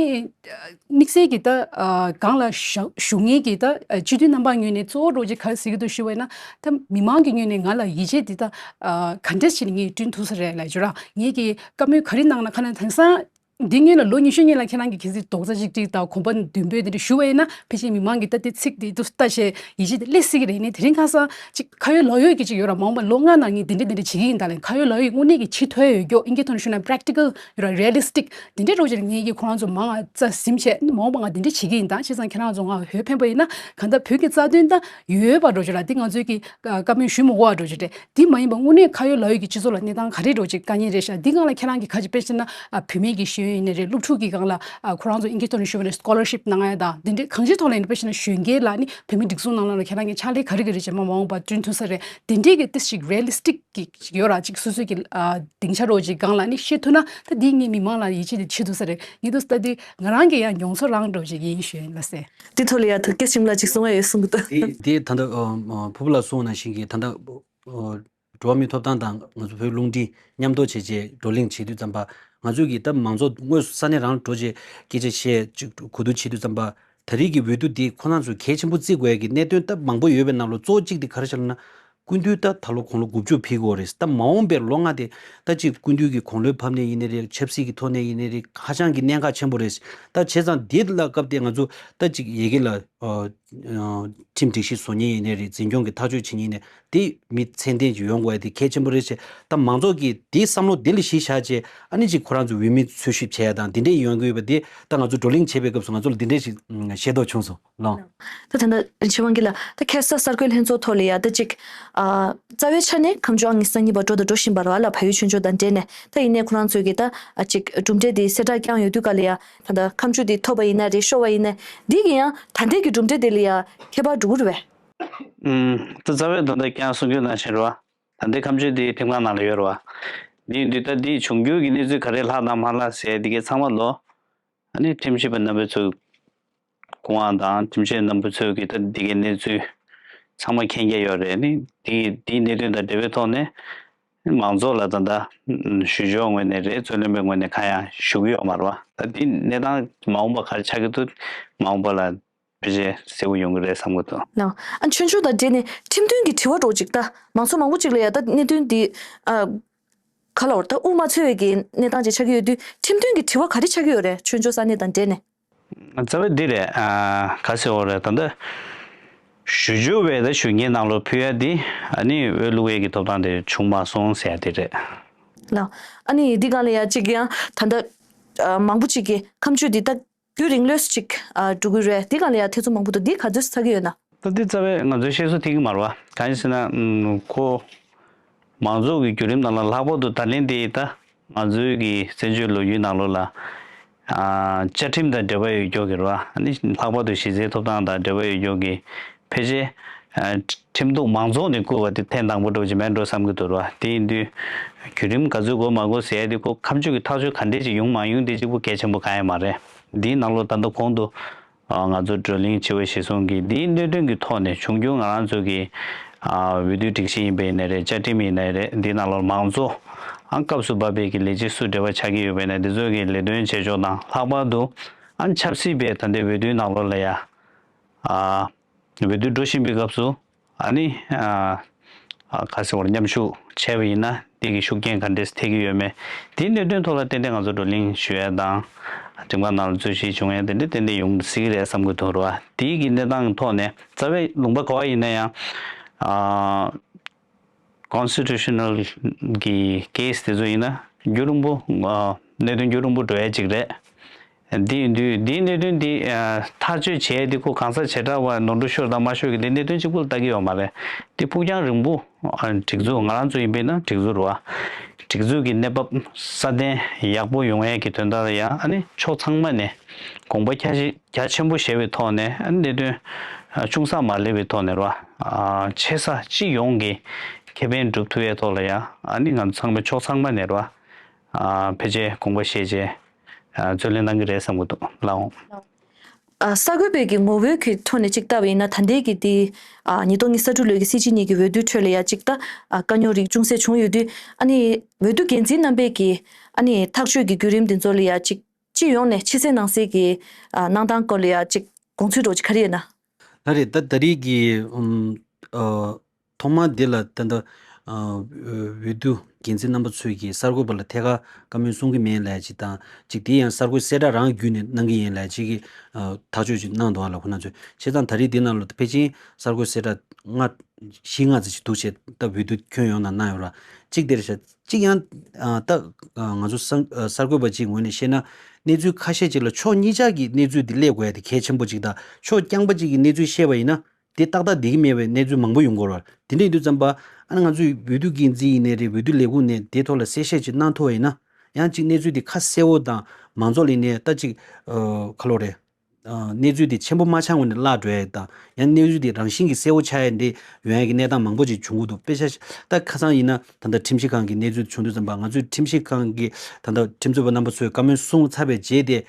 དམིགས་བསལ་གྱི་ད་ཨ། སྒང་ལ་བཞུགས་བཞུགས་མཁན་གྱི་ད་ཨ། སྤྱི་འཐུས་རྣམ་པ་ངོས་ནས་གཙོ་བོ་འདྲ་ཅིག་ག་རེ་ཟེར་གི་འདུག་ཞུ་བ་ཡིན་ན། ད་མི་མང་གི་ངོས་ནས་ང་ལ་ཡིད་ཆེས་འདི་ད་ཨ། ག་འདྲས་བྱས་ནས་ངས་བསྐྲུན་ཐུབ་ས་རེད་ལབ་རྒྱུ་ར། ངས་ཀྱི་བཀའ་མོལ་ག་རེ་གནང་ན་ག་ན་དེང་སང་འདི་སྔོན་ལ་ལོ་ཉི་ཤུ་སྔོན་ལ་ཁྱེད་རང་གིས་གལ་སྲིད་རྡོག་རྩ་གཅིག་སྒྲིལ་དང་གོམ་པ་མདུན་སྤོས་དེ་འདྲ་ཞུ་བ་ཡིན་ན་ཕལ་ཆེར་མི་མང་གིས་ད་དེ་ཚིག་དེ་དུ་ལྟ་བྱས་ཡིད་ཆེས་དེ་སླེབས་སྲིད་ཀྱི་རེད། ཡིན་ནའི་དེ་རིང་ཁ་སང་ཅིག་ཁ་ཡོད་ལག་ཡོད་ཀྱི་ཅིག་ཡོད་ར། མ་འོངས་པ་ལོ་ལྔ་ནང་ངས་འདི་འདྲ་འདི་འདྲ་བྱེད་ཀྱི་ཡིན་ད་ལན་ཁ་ཡོད་ལག་ཡོད་ཀྱི་དངོས་གནས་ཀྱི་ཕྱི་ཐོན་ཡོད་རྒྱུ་ཨིན་སྐད་ཐོག་ནས་ཞུ་ན་practical ཡོད་ར། realistic དེ་འདྲའི་འདྲ་ཅིག་ངས་ཀྱི་ཁོ་རང་ཚོ་མང་ང་རྩ་ཟིན་བྱས་མ་འོངས་པ་ང་འདི་འདྲ་བྱེད་ཀྱི་ཡིན་ད། བྱས་ཙང་ཁྱེད་རང་ཚོ་ང་འོས་འཕེན་པ་ཡིན་ན་གང་ལྟར་བོད་ཀྱི་རྩ་དོན་ད་ཡོད་པ་འདྲ་ཅིག་ར། འདི་ང་ཚོའི་གི་བཀའ་མོལ་ཞུ་མི་དགོས་པ་འདྲ་ཅིག་རེད། འདི་མ་ཡིན་པ་དངོས་གནས་ཁ་ཡོད་ལག་ཡོད་ཀྱི་སྤྱི་ཚོགས་ལ་གནས་སྟངས་ག་རེ་འདྲ་ཅིག་དཀའ་ངལ་རེད་ཤག་འདི་སྒང་ལ་ཁྱེད་རང་གིས་ག་ཅིག་དཔེ་བྱས་ན་ཨ། བུད་མེད་ཀྱི་ཤེས་ཡོན་ཡིན་ནའི་རེད། སློབ་ཕྲུག་གི་སྒང་ལ་ཨ། ཁོ་རང་ཚོ་ཨིན་སྐད་ཐོག་ནས་ཞུ་བ་ནས་scholarship གནང་ཡ་དང་འདི་འདྲའི་གང་ཅིའི་ཐོག་ལ་ཡིན་ན་དཔེ་བྱས་ན་གཞོན་སྐྱེས་ལ་ནི་བོད་མི་སྒྲིག་འཛུགས་ནང་ལ་ཁྱེད་རང་གིས་ཕྱག་ལས་ག་རེ་ག་རེ་བྱས་མ་མ་འོངས་པ་བསྐྲུན་ཐུབ་ས་རེད། འདི་འདྲའི་གི་ཏི་ཞིག་realistic གི་ཅིག་ཡོད་ར། ཅིག་སོ་སོའི་གི་ཨ། སྡིངས་ཆ་འདྲ་ཅིག་སྒང་ལ་ནི་ཤེས་ཐུབ་ན་ད་འདི་ངས་མི་མང་ལ་ཡིད་ཆེས་དེ་བྱེད་ཐུབ་ས་རེད། ངས་འདུག་ད་འདི་ང་རང་གི་ཡང་མྱོང་ཚོར་རང་འདྲ་ཅིག་ཡིན་ཞུ་ཡིན་ལ་ཟེར། འདི་ཐོག་ལ་ཡ་ཐུགས་སྐྱེ་ཞིམ་ལ་ཅིག་གསུང་བ་ཡོད་གསུང་གི་འདུག་དེ་དེ་ད་ལྟ་ཨ། ཕུར་བུ་ལགས་གསུངས་ནང་བཞིན་གྱི་ད་ལྟ་ཨ། འགྲོ་བ་མིའི་ཐོབ་ཐང་དང་ང་ཚོ་བོད་རླུང་འཕྲིན་མཉམ་དུ་བྱས་རྗེས་བགྲོ་གླེང་བྱེད་དུས་ཙམ་པ་ང་ཚོས་ཀྱི་ད་མང་ཚོགས་དངོས་སུ་ས་གནས་རང་ལ་འགྲོ་རྗེས་སྐད་ཆ་བཤད་ཅིག་གོ་བསྡུར་བྱེད་དུས་ཙམ་པ་ད་རེས་ཀྱི་འོས་བསྡུ་འདི་ཁོ་རང་ཚོས་གལ་ཆེན་པོ་བརྩི་དགོས་ཡ་གི་གནད་དོན་ད་མང་པོ་ཡོད་པའི་ནང་ལ་གཙོ་བོ་གཅིག་དེ་ག་རེ་ཆགས་ལབ་ན། སྐུ་མདུན་ད་ད་ལོ་དགུང་ལོ་དགུ་བཅུ་ཕེབས་ཀྱི་ཡོད་རེད། ད་མ་འོངས་པའི་ལོ་ལྔ་དེ་ད་ཅིག་སྐུ་མདུན་གྱི་དགུང་ལོའི་བབས་ནས་ཡིན་ནའི་རེད། ཆབ་སྲིད་ཀྱི་ཐོག་ནས་ཡིན་ནའི་རེད། ཧ་ཅང་གི་གནད་འགག་ཆེན་པོ་རེད། ད་བྱས་ཙང་འདི་ལ་སྐབས་དེ་ང་ཚོ་ད་ཅིག་ཡ་གི་ལ་ཨ། ཨ། ཁྲིམས་སྒྲིག་གཞི་བཟོ་མཁན་ཡིན་ནའི་རེད། འཛིན་སྐྱོང་གི་ཐག་གཅོད་བྱེད་མཁན་ཡིན་ནའི་དེ་མི་ཚད་ལྡན་ཅིག་ཡོང་དགོས་ཡ་དེ་གལ་ཆེན་པོ་རེད་ཅེས། ད་མང་ཚོགས་ཀྱིས་དེའི་བསམ་བློ་དེ་ལ་གཞི་བཞག་བྱས་ཨ་ནི་ཅིག་ཁོ་རང་ཚོ་འོས་མི་འཚོལ་ཞིབ་བྱས་ཡ་དང་དེ་འདྲས་ཡོང་གི་ཡོད་པ་དེ་ད་ང་ཚོ་བགྲོ་གླེང་བྱེད་པའི་སྐབས་སུ་ང་ཚོ་ལ་དེ་འདྲས་ཞིག་ཤེས་རྟོགས་བྱུང་སོང་ལགས། ད་ད་ལྟ་རིན་ཆེན་དབང་གིས་ལ་ད་ཁ་སང་གསར་འགོད་ལྷན་ཚོགས་ཐོག་ལ་ཡ་ད་ཅིག་ཨ། རྩ་བའི་ཆ་ནས་ཁ་མཆུ་ཨང་ཉི་ཤུ་རྩ་གཉིས་པ་འགྲོ་དང་འགྲོ་བཞིན་པ་རེད་བ་ལ། བལ་ཡུལ་ཆོས་ཕྱོགས་དང་འབྲེལ་ནས། ད་ཡིན་ནའི་ཁོ་རང་ཚོས་ཀྱི་ད་ཨ་ཅིག་གྲུབ་འབྲས་དེ་གསལ་བསྒྲགས་བསྐྱངས་ཡོད་དུས་ག་ལ་ཡ་ད་ད་ཁ་མཆུ་དེ་ཐོབ་པ་ཡིན་ན་རེད། ཤོར་བ་ཡིན་ན་འདི་གི་ཡང་ད་ལྟའི་གི་གྲུབ་འབྲས་དེ་ལ་ཡ་ཁྱད་པར་འགྲོ་གི་རེད་པས། ཨུམ། ད་རྩ་བའི་ད་ལྟ་ཀྱང་གསུང་རྒྱུ་ནང་བཞིན་རེད་བ། ད་ལྟའི་ཁ་མཆུ་དེ་ཁྲིམས་ཁང་ནང་ལ་ཡོད་རེད་བ། འདི་འདི་ད་འདི་འབྱུང་འགྱུར་གྱི་གནས་ཚུལ་ག་རེ་ལྷག་དང་མ་ལྷག་ཟེར་འདི་གའི་ཚང་མ་ལོ། ཨ་ནི་ཁྲིམས་ཞིབ་པ་རྣམ་པ་ཚོས་སྐུ་དབང་དང་ཁྲིམས་ཞིབ་རྣམ་པ་ཚོས་ཀྱི་ད་འདི་གའི་གནས་ཚུལ་ ཚང་མ་མཁྱེན་རྒྱ་ཡོད་རེད། ནི་དེ་དེའི་གནད་དོན་དང་འབྲེལ་བའི་ཐོག་ནས་མང་ཚོགས་ལ་ད་ལྟ་ཞུ་སྦྱོར་ངོས་ནས་རེད། རྩོད་ལེན་པའི་ངོས་ནས་གང་ཡང་ཞུ་གི་ཡོད་མ་རེད་བ། ད་དེ་གནས་སྟངས་མ་འོངས་པ་ག་རེ་ཆགས་ཀྱི་འདུག་མ་འོངས་པ་ལ་ཕལ་ཆེར་གསལ་པོ་ཡོང་གི་རེད་བསམ་གྱི་འདུག་ལགས། ཨ་ཆོས་འབྱོར་དང་འབྲེལ་ནས་ཁྲིམས་མཐུན་གྱི་དྲི་བ་འདྲ་པོ་ཅིག་ད་མང་ཚོགས་མང་པོ་ཅིག་ལ་ཡ་ད་གནད་དོན་འདི་ཨ་ག་ལ་བར་ད་དབུ་མ་འཚོལ་བའི་གི་གནས་སྟངས་ཅིག་ཆགས་ཀྱི་ཡོད་དུས། ཁྲིམས་མཐུན་གྱི་དྲི་བ་ག་རེ་ཆགས་ཀྱི་ཡོད་རེད། ཆོས་འབྱོར་ས་གནས་དང་འབྲེལ་ནས། རྩ་བའི་འདི་རེད། ཨ་ག་ཟེར་བ་རེད། ད་ལྟ་ཞུ་སྦྱོར་བའི་ད་ཞུ་སྙན་ནང་ལོགས་ཕུལ་ཡ་འདི་ཨ་ནི་འོས་བླུག་ཡས་ཀྱི་ཐོབ་ཐང་དེ་བྱུང་མ་སོང་ཟེར་ཡ་དེ་རེད། ལགས། ཨ་ནི་འདི་སྒང་ལ་ཡ་གཅིག་ཡང་ད་ལྟ་ཨ་མང་པོ་ཅིག་གིས་ཁ་མཆུ་འདི་ད་རྒྱུན་རིང་ལོས་ཅིག་ཨ་འགྲོ་གི་རེད། འདི་སྒང་ལ་ཡ་ཐེ་ཚོམ་མང་པོ་འདུག་འདི་ག་ཚོད་ཚ་གི་ཡོད་ན། ད་འདི་རྩ་བའི་ང་ཚོའི་བཤད་སྲོལ་ཐིག་གི་མ་རེད་བ། གང་ཡིན་ཟེར་ན་ཨུམ་ཁོ་མང་ཚོགས་ཀྱི་བརྒྱུད་རིམ་ནང་ལ་ལྷག་པར་དུ་ད་ལན་འདི་ད་ང་ཚོའི་གི་བཙན་བྱོལ་ལོ་རྒྱུས་ནང་ལོགས་ལ་ཨ་བཅའ་ཁྲིམས་དང་འབྲེལ་བ་ཡོད་ཀྱོག་གི་རེད་བ། ཨ་ནི་ལྷག་པར་དུ་གཞི་རྩའི་ཐོབ་ཐང་དང་འབྲེལ་བ་ཡོད་ཀྱོག་གི་ཕལ་ཆེར་ཨ་ཁྲིམས་གཏུག་མང་ཚོགས་ནས་བསྐུལ་བ་དེ་ཐེངས་དང་པོ་འགྲོ་གི་མེད་འགྲོ་བསམ་གྱི་འདུག་རེད་བ། དེ་ཡིན་དུས་བརྒྱུད་རིམ་ག་ཚོད་འགོར་མ་འགོར་ཟེར་ཡ་དེ་ཁོ་ཁ་མཆུ་གི་ཐག་གཅོད་ག་འདྲས་ཅིག་ཡོང་མ་ཡོང་དེ་གཅིག་པུ་གལ་ཆེན་པོ་གང་ཡང་མ་རེད། འདིའི་ནང་ལོགས་ད་ལྟ་གོང་དུ་ང་ཚོ་བགྲོ་གླེང་བྱེད་པ་གཞིར་བཟུང་གིས་འདིའི་གནད་དོན་གྱི་ཐོག་ནས་འབྱུང་འགྱུར་ང་རང་ཚོ་གི་འོས་བསྡུའི་སྒྲིག་གཞི་ཡིན་པ་ཡིན་ནའི་རེད། བཅའ་ཁྲིམས་ཡིན་ནའི་རེད། འདིའི་ནང་ལོགས་མང་གཙོ་ཨང་སྐབས་སུ་བབས་པའི་གི་ལས་བྱེད་སུ་འབྲེལ་བ་ཆགས་ཀྱི་ཡོད་པ་ཡིན་ན་འདི་ཚོ་གི་ལས་དོན་བྱེད་ཕྱོགས་དང་ལྷག་པར་དུ་ཨང་ཆབ་སྲིད་པའི་ད་ལྟའི་འོས་བསྡུའི་ནང་ལོགས་ལ་ཡ་འོས་བསྡུ་འགྲོ་བཞིན་པའི་སྐབས་སུ་ཨ་ནི་ཨ་ཨ་ག་ཟེར་བར་མཉམ་ཞུགས་བྱས་པ་ཡིན་ན་དེ་གི་ཤུགས་རྐྱེན་ག་འདྲས་ཐེབས་ཀྱི་ཡོད་མེད་དེའི་གནད་དོན་ཐོག་ལ་ཏན་ཏན་ང་ཚོ་བགྲོ་གླེང་ཞུ་ཡས་དང་ཁྲིམས་ཁང་ནང་ལ་རྩོད་གཞི་བྱུང་ཡས་དེ་འདྲ་ཏན་ཏན་ཡོང་སྲིད་ཀྱི་རེད་བསམ་གྱི་འདུག་རེད་བ། དེའི་གི་གནས་སྟངས་ཐོག་ནས་རྩ་བའི་ལུང་པ་ག་བ་ཡིན་ན་ཡང་ཨ་constitutional་གི་case་དེ་ཚོ་ཡིན་ན་རྒྱུན་རིང་པོ་ཨ་གནད་དོན་རྒྱུན་རིང་པོ་འགྲོ་ཡས་ཅིག་རེད། འདི་ཡིན་དུས་འདིའི་གནད་དོན་འདི་ཨ་ཐག་གཅོད་བྱས་འདི་ཁོ་གང་ཟག་བྱེ་བྲག་པ་ནོར་འཁྲུལ་ཤོར་དང་མ་ཤོར་གྱི་འདི་གནད་དོན་གཅིག་པུ་ལ་ལྟ་གི་ཡོད་མ་རེད། འདི་ཕུགས་རྒྱང་རིང་པོ་ཨ་སྒྲིག་འཛུགས་ང་རང་ཚོ་ཡིན་པས་ན་སྒྲིག་འཛུགས་རེད་བ། སྒྲིག་འཛུགས་ཀྱི་གནས་བབ་སྲ་བརྟན་ཡག་པོ་ཡོང་ཡས་ཀྱི་དོན་དག་ལ་ཡང་ཨ་ནི་ཕྱོགས་ཚང་མ་ནས་དགོངས་པ་ཁྱ་ཞིག་རྒྱ་ཆེན་པོ་བཞེས་པའི་ཐོག་ནས་ཨ་ནི་གནད་དོན་ཨ་ཅུང་ཟད་མ་སླེབས་པའི་ཐོག་ནས་རེད་བ། ཨ་ཆེ་ས་སྤྱི་ཡོངས་ཀྱི་ཁེ་ཕན་སྒྲུབ་ཐུབ་ཡས་ཐོག་ལ་ཡང་ཨ་ནི་ང་ཚོ་ཚང་མས་ཕྱོགས་ཚང་མ་ནས་རེད་བ། ཨ་ཕལ་ཆེར་དགོངས་པ་བཞེས་བྱས་ཨ་རྩོད་ལེན་གནང་གི་རེད་བསམ་གྱི་འདུག་ལགས་འོང་། ཨ་གསར་འགོད་པའི་གི་ངོ་བོའི་གི་ཐོག་ནས་ཅིག་བལྟ་བ་ཡིན་ན་ད་ལྟའི་གི་དེ་ཨ་ཉིས་སྟོང་ཉི་ཤུ་རྩ་དྲུག་ལོའི་གི་སྲིད་སྤྱི་གཉིས་ཀྱི་འོས་བསྡུའི་ཁྲོད་ལ་ཡ་ཅིག་ད་ཨ་དཀའ་རྙོག་རིགས་ཅུང་ཟད་བྱུང་ཡོད་དུས། ཨ་ནི་འོས་བསྡུ་འགན་འཛིན་རྣམ་པས་གི་ཨ་ནི་ཐག་གཅོད་ཀྱི་བརྒྱུད་རིམ་དེ་ཚོ་ལ་ཡ་ཅིག་སྤྱི་ཡོངས་ནས་ཕྱི་གསལ་ནང་གསལ་གྱི་ཨ་གནང་སྟངས་སྐོར་ལ་ཡ་ཅིག་དགོངས་ཚུལ་འདྲ་པོ་ཅིག་ག་རེ་ཡོད་ན། ད་རེད། ད་ད་རེས་ཀྱི་ཨུམ་ཨ་ཐོག་མ་འདི་ལ་ད་ལྟ་ཨ་འོས་བསྡུ་འགན་འཛིན་རྣམ་པ་ཚོས་ཀྱི་གསར་འགོད་པ་ལ་ཐད་ཀར་བཀའ་མོལ་གསུང་གི་མེད་ལབ་ཅིག་དང་ཅིག་དེ་ཡང་གསར་འགོད་གསལ་བསྒྲགས་རང་བརྒྱུད་ནས་གནང་གི་ཡིན་ལབ་ཅིག་གི་ཨ་ཐག་གཅོད་ཅིག་གནང་འདུག་ཨ་ལ་ཁོ་ན་ཚོས། བྱས་ཙང་ད་རེས་འདི་ནང་ལ་ཕལ་ཆེར་གསར་འགོད་གསལ་བསྒྲགས་ལྔ་བཞི་ལྔ་ཙམ་ཞིག་འདུག་བྱས་ད་འོས་བསྡུ་ཁྱོན་ཡོངས་ནང་གནང་ཡོད་ར། གཅིག་དེར་བཞག་གཅིག་ཡང་ཨ་ད་ཨ་ང་ཚོ་གསར་ཨ་གསར་འགོད་པ་གཅིག་ངོས་ནས་བཤད་ན་གནས་ཚུལ་ཁ་ཤས་ཅིག་ལ་ཕྱོགས་གཉིས་ཆ་གི་གནས་ཚུལ་དེ་སླེབས་དགོས་ཡ་དེ་གལ་ཆེན་པོ་གཅིག་དང་། ཕྱོགས་རྐྱང་པ་གཅིག་གི་གནས་ཚུལ་བཤད་པ་ཡིན་ན་དེ་ཏག་ཏག་བསྡད་ཀྱི་མེད་པའི་གནས་ཚུལ་མང་པོ་ཡོང་གི་ཡོད་རེད་བ། དེ་འདྲ་ཡིན་དུས་ཙམ་པ་ཨ་ནི་ང་ཚོས་འོས་བསྡུ་འགན་འཛིན་ཡིན་ནའི་རེད། འོས་བསྡུ་ལས་ཁུངས་ནས་དེ་ཐོག་ལ་གསལ་བཤད་ཅིག་གནང་ཐུབ་པ་ཡིན་ན། ཡང་གཅིག་གནས་ཚུལ་དེ་ཁ་གསལ་བོ་དང་མང་ཚོགས་ལ་ཡིན་ནའི་ད་གཅིག་ཨ་ཁ་ལོ་རེད། ཨ་གནས་ཚུལ་དེ་ཆེན་པོ་མ་ཆགས་སྔོན་ནས་བརླག་འགྲོ་ཡ་དང་། ཡང་གནས་ཚུལ་དེ་རང་བཞིན་གྱིས་གསལ་བོ་ཆགས་ཡ་འདི་ཡོང་ཡ་གི་གནས་སྟངས་མང་པོ་ཅིག་བྱུང་གི་འདུག་དཔེ་ཆ་ད་ཁ་སང་ཡིན་ན་ད་ལྟ་ཁྲིམས་ཞིབ་ཁང་གི་གནས་ཚུལ་བྱུང་དུས་ཙམ་པ་ང་ཚོས་ཁྲིམས་ཞིབ་ཁང་གི་ད་ལྟ་ཁྲིམས་རྩོད་པ་རྣམ་པ་ཚོས་བཀའ་མོལ་གསུངས་ཚར་བའི་རྗེས་དེ།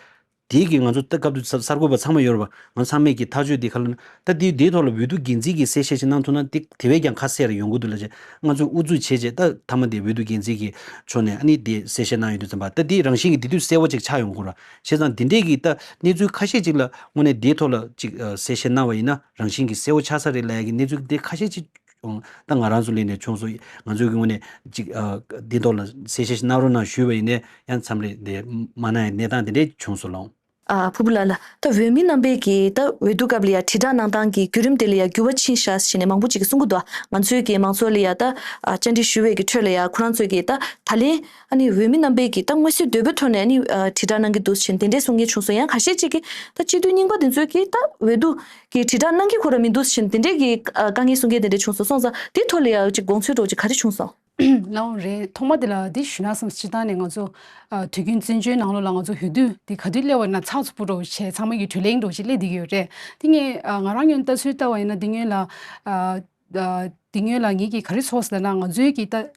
དེའི་གི་ང་ཚོ་ད་སྐབས་དུ་གསར་འགོད་པ་ཚང་མ་ཡོད་རེད་པ། ང་ཚང་མས་ཀྱི་ཐག་གཅོད་འདི་ག་ལ་ན་ད་དེའི་དེའི་ཐོག་ལ་འོས་བསྡུ་འགན་འཛིན་གྱིས་གསལ་བཤད་ཅིག་གནང་ཐུབ་ན་དེ་དེ་བས་ཀྱང་ཁ་གསལ་རེ་ཡོང་གི་འདུག་ལ་བྱས། ང་ཚོས་ཨུ་ཚུགས་བྱས་བྱས་ད་མཐའ་མ་དེ་འོས་བསྡུ་འགན་འཛིན་གྱི་ཕྱོགས་ནས་ཨ་ནི་དེ་གསལ་བཤད་གནང་ཡོད་དུས་ཙམ་པ་ད་དེ་རང་བཞིན་གྱི་དེ་དུས་གསལ་བོ་ཅིག་ཆགས་ཡོང་གི་རེད། བྱས་ཙང་དེ་འདྲས་ཀྱི་ད་གནས་ཚུལ་ཁ་ཤས་ཅིག་ལ་དངོས་གནས་དེའི་ཐོག་ལ་ཅིག་གསལ་བཤད་གནང་བ་ཡིན་ན་རང་བཞིན་གྱིས་གསལ་བོ་ཆགས་ས་རེད་ལབ་ཡ་གི་གནས་ཚུལ་དེ་ཁ་ཤས་ཅིག་ད་ང་རང་ཚོ་ལས་ནས་བྱུང་སོང་། ང་ཚོའི་གི་ངོས་ནས་ཅིག་ཨ་འདི་ཐོག་ལ་གསལ་བཤད་ཞིག་གནང་རོགས་གནང་ཞུས་པ་ཡིན་ནའི་ཡང་མཚམས་རེ་དེ་མ་གནང་ཡ་གནས་སྟངས་དེ་འདྲས་བྱུང་སོང་ལགས། ཨ་ཕུར་བུ་ལགས་ལ་ད་འོས་མི་རྣམ་པས་ཀྱིས་ད་འོས་བསྡུ་སྐབས་ལ་ཡ་དྲིལ་བསྒྲགས་གནང་སྟངས་ཀྱི་བརྒྱུད་རིམ་དེ་ལ་ཡ་འགྱུར་བ་ཕྱིན་ཤག་ཟེར་ནས་མང་པོ་ཅིག་གིས་གསུང་གི་འདུག་ང་ཚོའི་གི་མང་ཚོགས་ལ་ཡ་ད་ཨ་བཅར་འདྲི་ཞུ་བའི་གི་ཁྲོད་ལ་ཡ་ཁོ་རང་ཚོས་ཀྱིས་ད་ད་ལན་ཨ་ནི་འོས་མི་རྣམ་པས་ཀྱིས་ད་མངོན་གསལ་དོད་པོའི་ཐོག་ནས་ཨ་ནི་ཨ་དྲིལ་བསྒྲགས་གནང་གི་འདུག་ཟེར་དེ་འདྲས་གསུང་མཁན་བྱུང་སོང་། ཡང་ཁ་ཤས་ཅིག་གིས་ད་སྤྱི་འཐུས་རྙིང་པ་དེ་ཚོས་ཀྱིས་ད་འོས་བསྡུ་གི་དྲིལ་བསྒྲགས་གནང་གི་ཁོ་རང་མི་འདུག་ཟེར་དེ་འདྲས་ཀྱི་ཨ་དཀའ་ངལ་གསུང་མཁན་དེ་འདྲས་བྱུང་སོང་། སོང་ཙང་དེ་ཐོག་ལ་ཡང་ཅིག་དགོངས་ཚུལ་འདྲ་པོ་ཅིག་ག་རེ་བྱུང་སོང་། ལའོ་རེད། ཐོག་མ་དེ་ལ་འདི་ཞུ་ན་བསམ། སྤྱིར་བཏང་ནས་ང་ཚོ་ཨ་དུས་རྒྱུན་བཙན་བྱོལ་ནང་ལོགས་ལ་ང་ཚོ་འོས་བསྡུ་འདི་ག་དུས་སླེབས་པ་ཡིན་ན་ཚགས་ཚུད་པོ་འདྲ་པོ་བྱས་ཚང་མ་གི་དྲིན་ལན་འདྲ་པོ་ཅིག་སླེབས་བསྡད་ཀྱི་ཡོད་རེད། དེ་ངས་ཨ་ང་རང་ངོས་ནས་ལྟ་ཚུལ་ལྟ་བ་ཡིན་ན་དེ་སྔོན་ལ་ཨ་ཨ་དེ་སྔོན་ལ་ངེད་ཀྱིས་ག་རེ་ཚོར་སོང་ལབ་ན་ང་ཚོའི་གི་ད་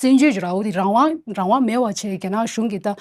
བཙན་བྱོལ་གྱི་རང་དབང་འདི་རང་དབང་རང་དབང་མེད་པ་བྱས་རྒྱ་ནག་གཞུང་གི་ད་ཨ་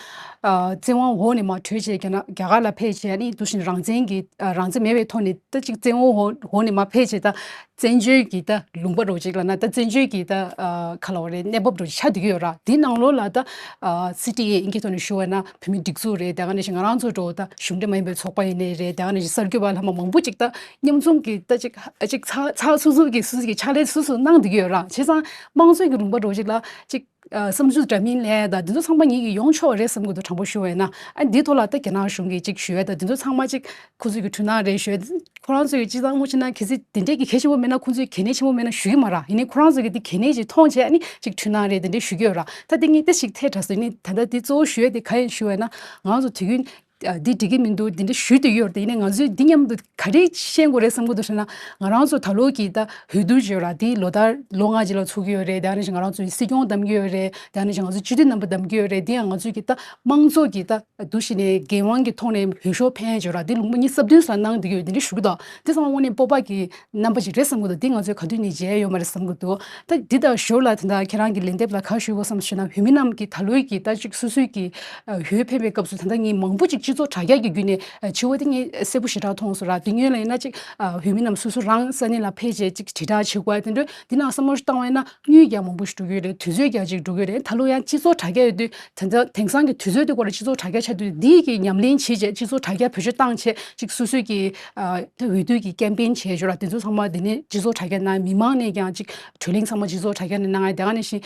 བཙན་དབང་འོག་ནས་མར་གྲོལ་བྱས་རྒྱ་ནག་རྒྱ་གར་ལ་ཕེབས་བྱས་ཨ་ནི་འདུག་བཞིན་རང་བཙན་གྱི་ཨ་རང་བཙན་མེད་པའི་ཐོག་ནས་ད་ཅིག་བཙན་དབང་འོག་འོག་ནས་མར་ཕེབས་བྱས་ད་ བཙན་བྱོལ་གྱི་ད་ལུང་པ་འདྲ་བོ་ཅིག་ལབ་ན། ད་བཙན་བྱོལ་གྱི་ད་ཨ་ག་ལབ་དགོས་རེད། གནས་བབ་འདྲ་བོ་ཅིག་ཆགས་བསྡད་ཀྱི་ཡོད་ར། དེའི་ནང་ལོགས་ལ་ད་ཨ་སི་ཊི་ཨེ་ཨིན་སྐད་ཐོག་ནས་ཞུ་བ་ན་བོད་མི་སྒྲིག་འཛུགས་རེད། དེ་ག་ནང་བཞིན་ང་རང་ཚོ་འདྲ་བོ་ད་གཞུང་འབྲེལ་མ་ཡིན་པའི་ཚོགས་པ་ཡིན་ནའི་རེད། དེ་ག་ནང་བཞིན་གསར་འགོད་པ་ལྷག་མ་མང་པོ་ཅིག་ད་མཉམ་འཛོམས་ཀྱི་ད་ཅིག་ཨ་ཅིག་ཚགས་ཚགས་སུ་སུ་གི་སུ་སུ་གི་ཕྱག་ལས་སུ་སུ་གནང་བསྡད་ཀྱི་ཡོད་ར། བྱས་ཙང་དམངས་གཙོའི་གི་ལུང་པ་འདྲ་བོ་ཅིག་ལ་ཅིག་ཨ་བསམ་ཚུལ་འདྲ་མིན་ལས་ད་འདི་ཚོ་ཚང་མ་ངེད་ཀྱིས་ཡོང་ཆོག་རེད་བསམ་གྱི་འདུག་དྲང་པོ་ཞུ་བ་ཡིན་ན། ཨ་འདིའི་ཐོག་ལ་ད་རྒྱ་ནག་གཞུང་གིས་ཅིག་ཞུ་ཡ་ད་འདི་ཚོ་ཚང་མ་ཅིག་ཁོ་ཚོས་ཀྱི་འཁྲུལ་སྣང་རེད་ཞུ་ཡ། ཁོ་རང་ཚོས་ཀྱི་སྤྱི་བཏང་དངོས་བྱས་ན་གལ་སྲིད་དེ་འདྲས་ཀྱི་གལ་ཆེན་པོ་མེད་ན། ཁོ་ཚོས་གལ་གནད་ཆེན་པོ་མེད་ན་ཞུ་གི་མ་རེད། ཡིན་ནའི་ཁོ་རང་ཚོས་ཀྱི་འདི་གལ་གནད་ཅིག་མཐོང་བྱས་ཨ་ནི་ཅིག་འཁྲུལ་སྣང་རེད་དེ་འདྲས་ཞུ་གི་ཡོད་ར། ད་དེ་ངས་ཏོག་ཙམ་ཐལ་དྲགས་སོང་། ཡིན་ནའི་ད་ལྟ་འདི་གཙོ་བོ་ཞུ་ཡ་དེ་ག་ཡིན་ཞུ་བ་ཡིན་ན། ང་ཚོ་དུས་རྒྱུན་ཨ་འདི་འགྲིག་གི་མི་འདུག་འདི་འདྲ་ཞུས་བསྡད་ཡོད་རེད། ཡིན་ནའི་ང་ཚོས་འདི་མཉམ་དུ་ག་རེ་ཤེས་དགོས་རེད་བསམ་གྱི་འདུག་ཟེར་ན། ང་རང་ཚོ་ད་ལོ་གི་ད་འོས་བསྡུ་བརྗོད་ར་འདི་ལོ་ལྟར་ལོ་ལྔ་རྗེས་ལ་ཚོགས་ཀྱི་ཡོད་རེད། དེ་ནང་བཞིན་ང་རང་ཚོ་སྲིད་སྐྱོང་བདམས་ཀྱི་ཡོད་རེད། དེ་ནང་བཞིན་ང་ཚོ་སྤྱི་འཐུས་རྣམ་པ་བདམས་ཀྱི་ཡོད་རེད། འདི་ཡང་ང་ཚོས་ཀྱི་ད་དམངས་གཙོ་གི་ད་འདུ་ཤེས་ནས་འགན་དབང་གི་ཐོག་ནས་འོས་ཤོག་འཕེན་བརྗོད་ར་འདི་ལུང་པ་ཉི་ཤུ་རྩ་བདུན་ཙམ་གནང་བསྡད་ཀྱི་ཡོད། འདི་འདྲ་ཞུ་གི་འདུག་འདི་ཚང་མ་དངོས་གནས་སྤོབས་པ་གི་རྣམ་པ་ཞིག་རེད་བསམ་གྱི་འདུག་འདི་ང་ཚོས་ག་དུས་ནས་མཇལ་ཡོད་མ་རེད་བསམ་གྱི་འདུག་ད་འདི་དང་ཞོར་ལ་ད་ལྟ་ཁྱེད་རང་གི་ལན་འདེབས་ལ་ག་ཞུ་དགོས་བསམ་ཞུས་ན། བོད་མི་རྣམས་ཀྱིས་ད་ལོའི་གི་ད་ཅིག་སོ་སོའི་གི་འོས་འཕེན་པའི་སྐབས་སུ་ད་ལྟ་ངས་མང་པོ་ཅིག་སྤྱི་ཚོགས་དྲ་རྒྱ་གི་བརྒྱུད་ནས་བྱེད་པ་དེ་ངས་གསལ་པོ་ཞེ་དྲག་མཐོང་སོང་ར། དེ་སྔོན་ལ་ཡིན་ན་ཅིག་བོད་མི་རྣམས་སོ་སོ་རང་ས་གནས་ལ་ཕེབས་བྱས་ཅིག་དྲིལ་བསྒྲགས་བྱེད་དགོས་དེ་འདྲ། འདི་ནང་བསམ་བློ་བཏང་བ་ཡིན་ན་དངུལ་རྒྱག་མང་པོ་ཞིག་འགྲོ་གི་ཡོད་རེད། དུས་ཚོད་རྒྱག་ཅིག་འགྲོ་གི་ཡོད་རེད། ད་ལོ་ཡང་སྤྱི་ཚོགས་དྲ་རྒྱ་ཡོད་དུས་ད་ལྟ་དེང་སང་གི་དུས་ཚོད་དེ་སྐོར་ལ་སྤྱི་ཚོགས་དྲ་རྒྱ་ཆགས་དུས་འདི་གི་ཉམས་ལེན་བྱེད་བྱས་སྤྱི་ཚོགས་དྲ་རྒྱ་བེད་སྤྱོད་བཏང་བྱས་ཅིག་སོ་སོའི་གི་ད་འོས་བསྡུ་གི་ཀེམ་པེན་བྱས་ཞོར་ལ་དེ་ཚོ་ཚང་མ་དེ་ནས་སྤྱི་ཚོགས་དྲ་རྒྱ་ནང་མི་མང་ནས་ཀྱང་ཅིག་བགྲོ་གླེང་ཚང་མ་སྤྱི་ཚོགས་དྲ་རྒྱ་ནས་གནང་ཡ། དེ་ག་ནང་བཞིན་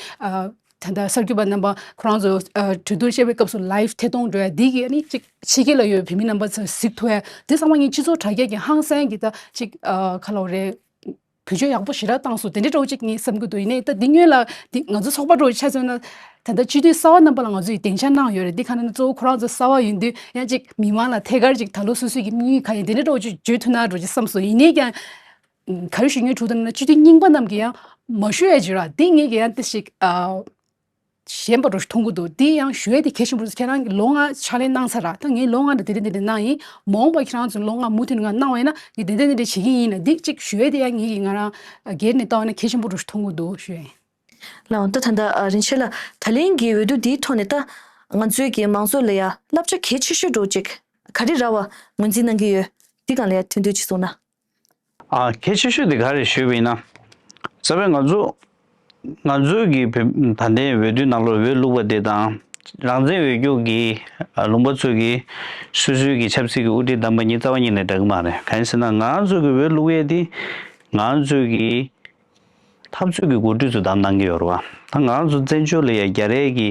ད་ལྟ་གསར་འགོད་པ་རྣམ་པ་ཁོ་རང་ཚོ་གྲོས་བསྡུར་བཤད་པའི་སྐབས་སུ་ལའིབ་ཐད་གཏོང་འགྲོ་ཡ་འདི་གིས་ཨ་ནི་ཅིག་ཕྱི་རྒྱལ་ལ་ཡོད་བོད་མི་རྣམ་པ་ཚོ་གཟིགས་ཐུབ་ཡ་འདི་ཚང་མ་ངས་སྤྱི་ཚོགས་དྲ་རྒྱ་གི་ཧང་སང་གི་ད་ཅིག་ག་ལབ་རེད། བེད་སྤྱོད་ཡག་པོ་ཞེ་དྲག་བཏང་སོང་དེ་འདྲའི་འདྲ་བོ་ཅིག་ངས་བསམ་གྱི་འདུག་ཡིན་ནའི་ད་འདི་སྔོན་ལ་འདི་ང་ཚོ་ཚོགས་པ་འདྲ་བོ་ཆ་མཚོན་ན་ད་ལྟ་སྤྱི་འཐུས་གསར་བ་རྣམ་པ་ལ་ང་ཚོས་སྡིངས་ཆ་གནང་ཡོད་རེད། འདི་ག་ནང་ན་གཙོ་བོ་ཁོ་རང་ཚོ་གསར་བ་ཡིན་དུས་ཡང་ཅིག་མི་མང་ལ་ཐད་ཀར་ཅིག་ད་ལོ་སོ་སོའི་གི་དམིགས་ཡུལ་ག་ཡིན་དེ་འདྲའི་འདྲ་བོ་ཅིག་བརྗོད་ཐུབ་ན་འདྲ་བོ་ཅིག་བསམ་སོང་། ཡིན་ནའི་ཀྱང་ག་རེ་ཞུ་སྙིང་བྲོ་འདུག་ན་སྤྱི་འཐུས་རྙིང་པ་རྣམས་ཀྱིས་ཡང་མ་ཞུ་ཡ་བརྗོད་ར་འདི་ངས་ཀྱི་ཡང་ཏི་ཞིག་ཞན་པ་འདྲ་ཞིག་མཐོང་གི་འདུག་འདི་ཡང་ཞུ་ཡས་དེ་གལ་ཆེན་པོ་རེད། ཁྱེད་རང་གིས་ལོ་ལྔ་ཕྱག་ལས་གནང་ཚར་ར། ད་ངས་ལོ་ལྔ་ནང་དེ་འདྲ་དེ་འདྲ་གནང་ཡིན། མ་འོངས་པ་ཁྱེད་རང་ཚོས་ལོ་ལྔ་མུ་མཐུད་ནས་ང་གནང་བ་ཡིན་ན་ངས་དེ་འདྲ་དེ་འདྲ་བྱེད་ཀྱི་ཡིན་ལ། འདི་གཅིག་ཞུ་ཡས་དེ་ཡང་ངེད་ཀྱིས་ང་རང་སྒེར་ནས་བལྟ་བ་ན་གལ་ཆེན་པོ་འདྲ་ཞིག་མཐོང་གི་འདུག་ཞུ་ཡས་ཡིན། ལགས་འོང་། ད་ད་ལྟ་ཨ་རིན་ཆེན་ལགས་ད་ལན་གྱི་འོས་བསྡུ་འདིའི་ཐོག་ནས་ད་ང་ཚོའི་གི་མང་ཚོགས་ལ་ཡ་བསླབ་བྱ་གལ་ཆེ་ཤོས་འདྲ་ཅིག་ག་རེ་རག་པ་ངོས་འཛིན་གནང་གི་ཡོད། འདི་སྒང་ལ་ཡ་ཐུང་ཐུང་ཅིག་གསུངས་ན། ཨ་གལ་ཆེ་ཤོས་དེ་ག་རེ་ཞུས་པ་ཡིན་ན། རྩ་བའི་ང་ཚོ་ང་ཚོའི་གི་བོད་ད་ལྟའི་འོས་བསྡུའི་ནང་ལོགས་འོས་བླུགས་པ་དེ་དང་རང་བཙན་འོས་བསྐྱོར་གྱི་ཨ་ལུང་པ་ཚོ་གི་སོ་སོའི་གི་ཆབ་སྲིད་ཀྱི་དབུ་ཁྲིད་བདམས་པ་གཉིས་རྩ་བ་ཉིད་ནས་འདྲ་གི་མ་རེད། གང་ཡིན་ཟེར་ན་ང་ཚོ་གི་འོས་བླུགས་ཡས་དེ་ང་ཚོ་གི་འཐབ་རྩོད་ཀྱི་འགོ་ཁྲིད་ཚོ་བདམས་གནང་གི་ཡོད་རེད་བ། ད་ང་ཚོ་བཙན་བྱོལ་ལ་ཡ་རྒྱ་རེད་གི་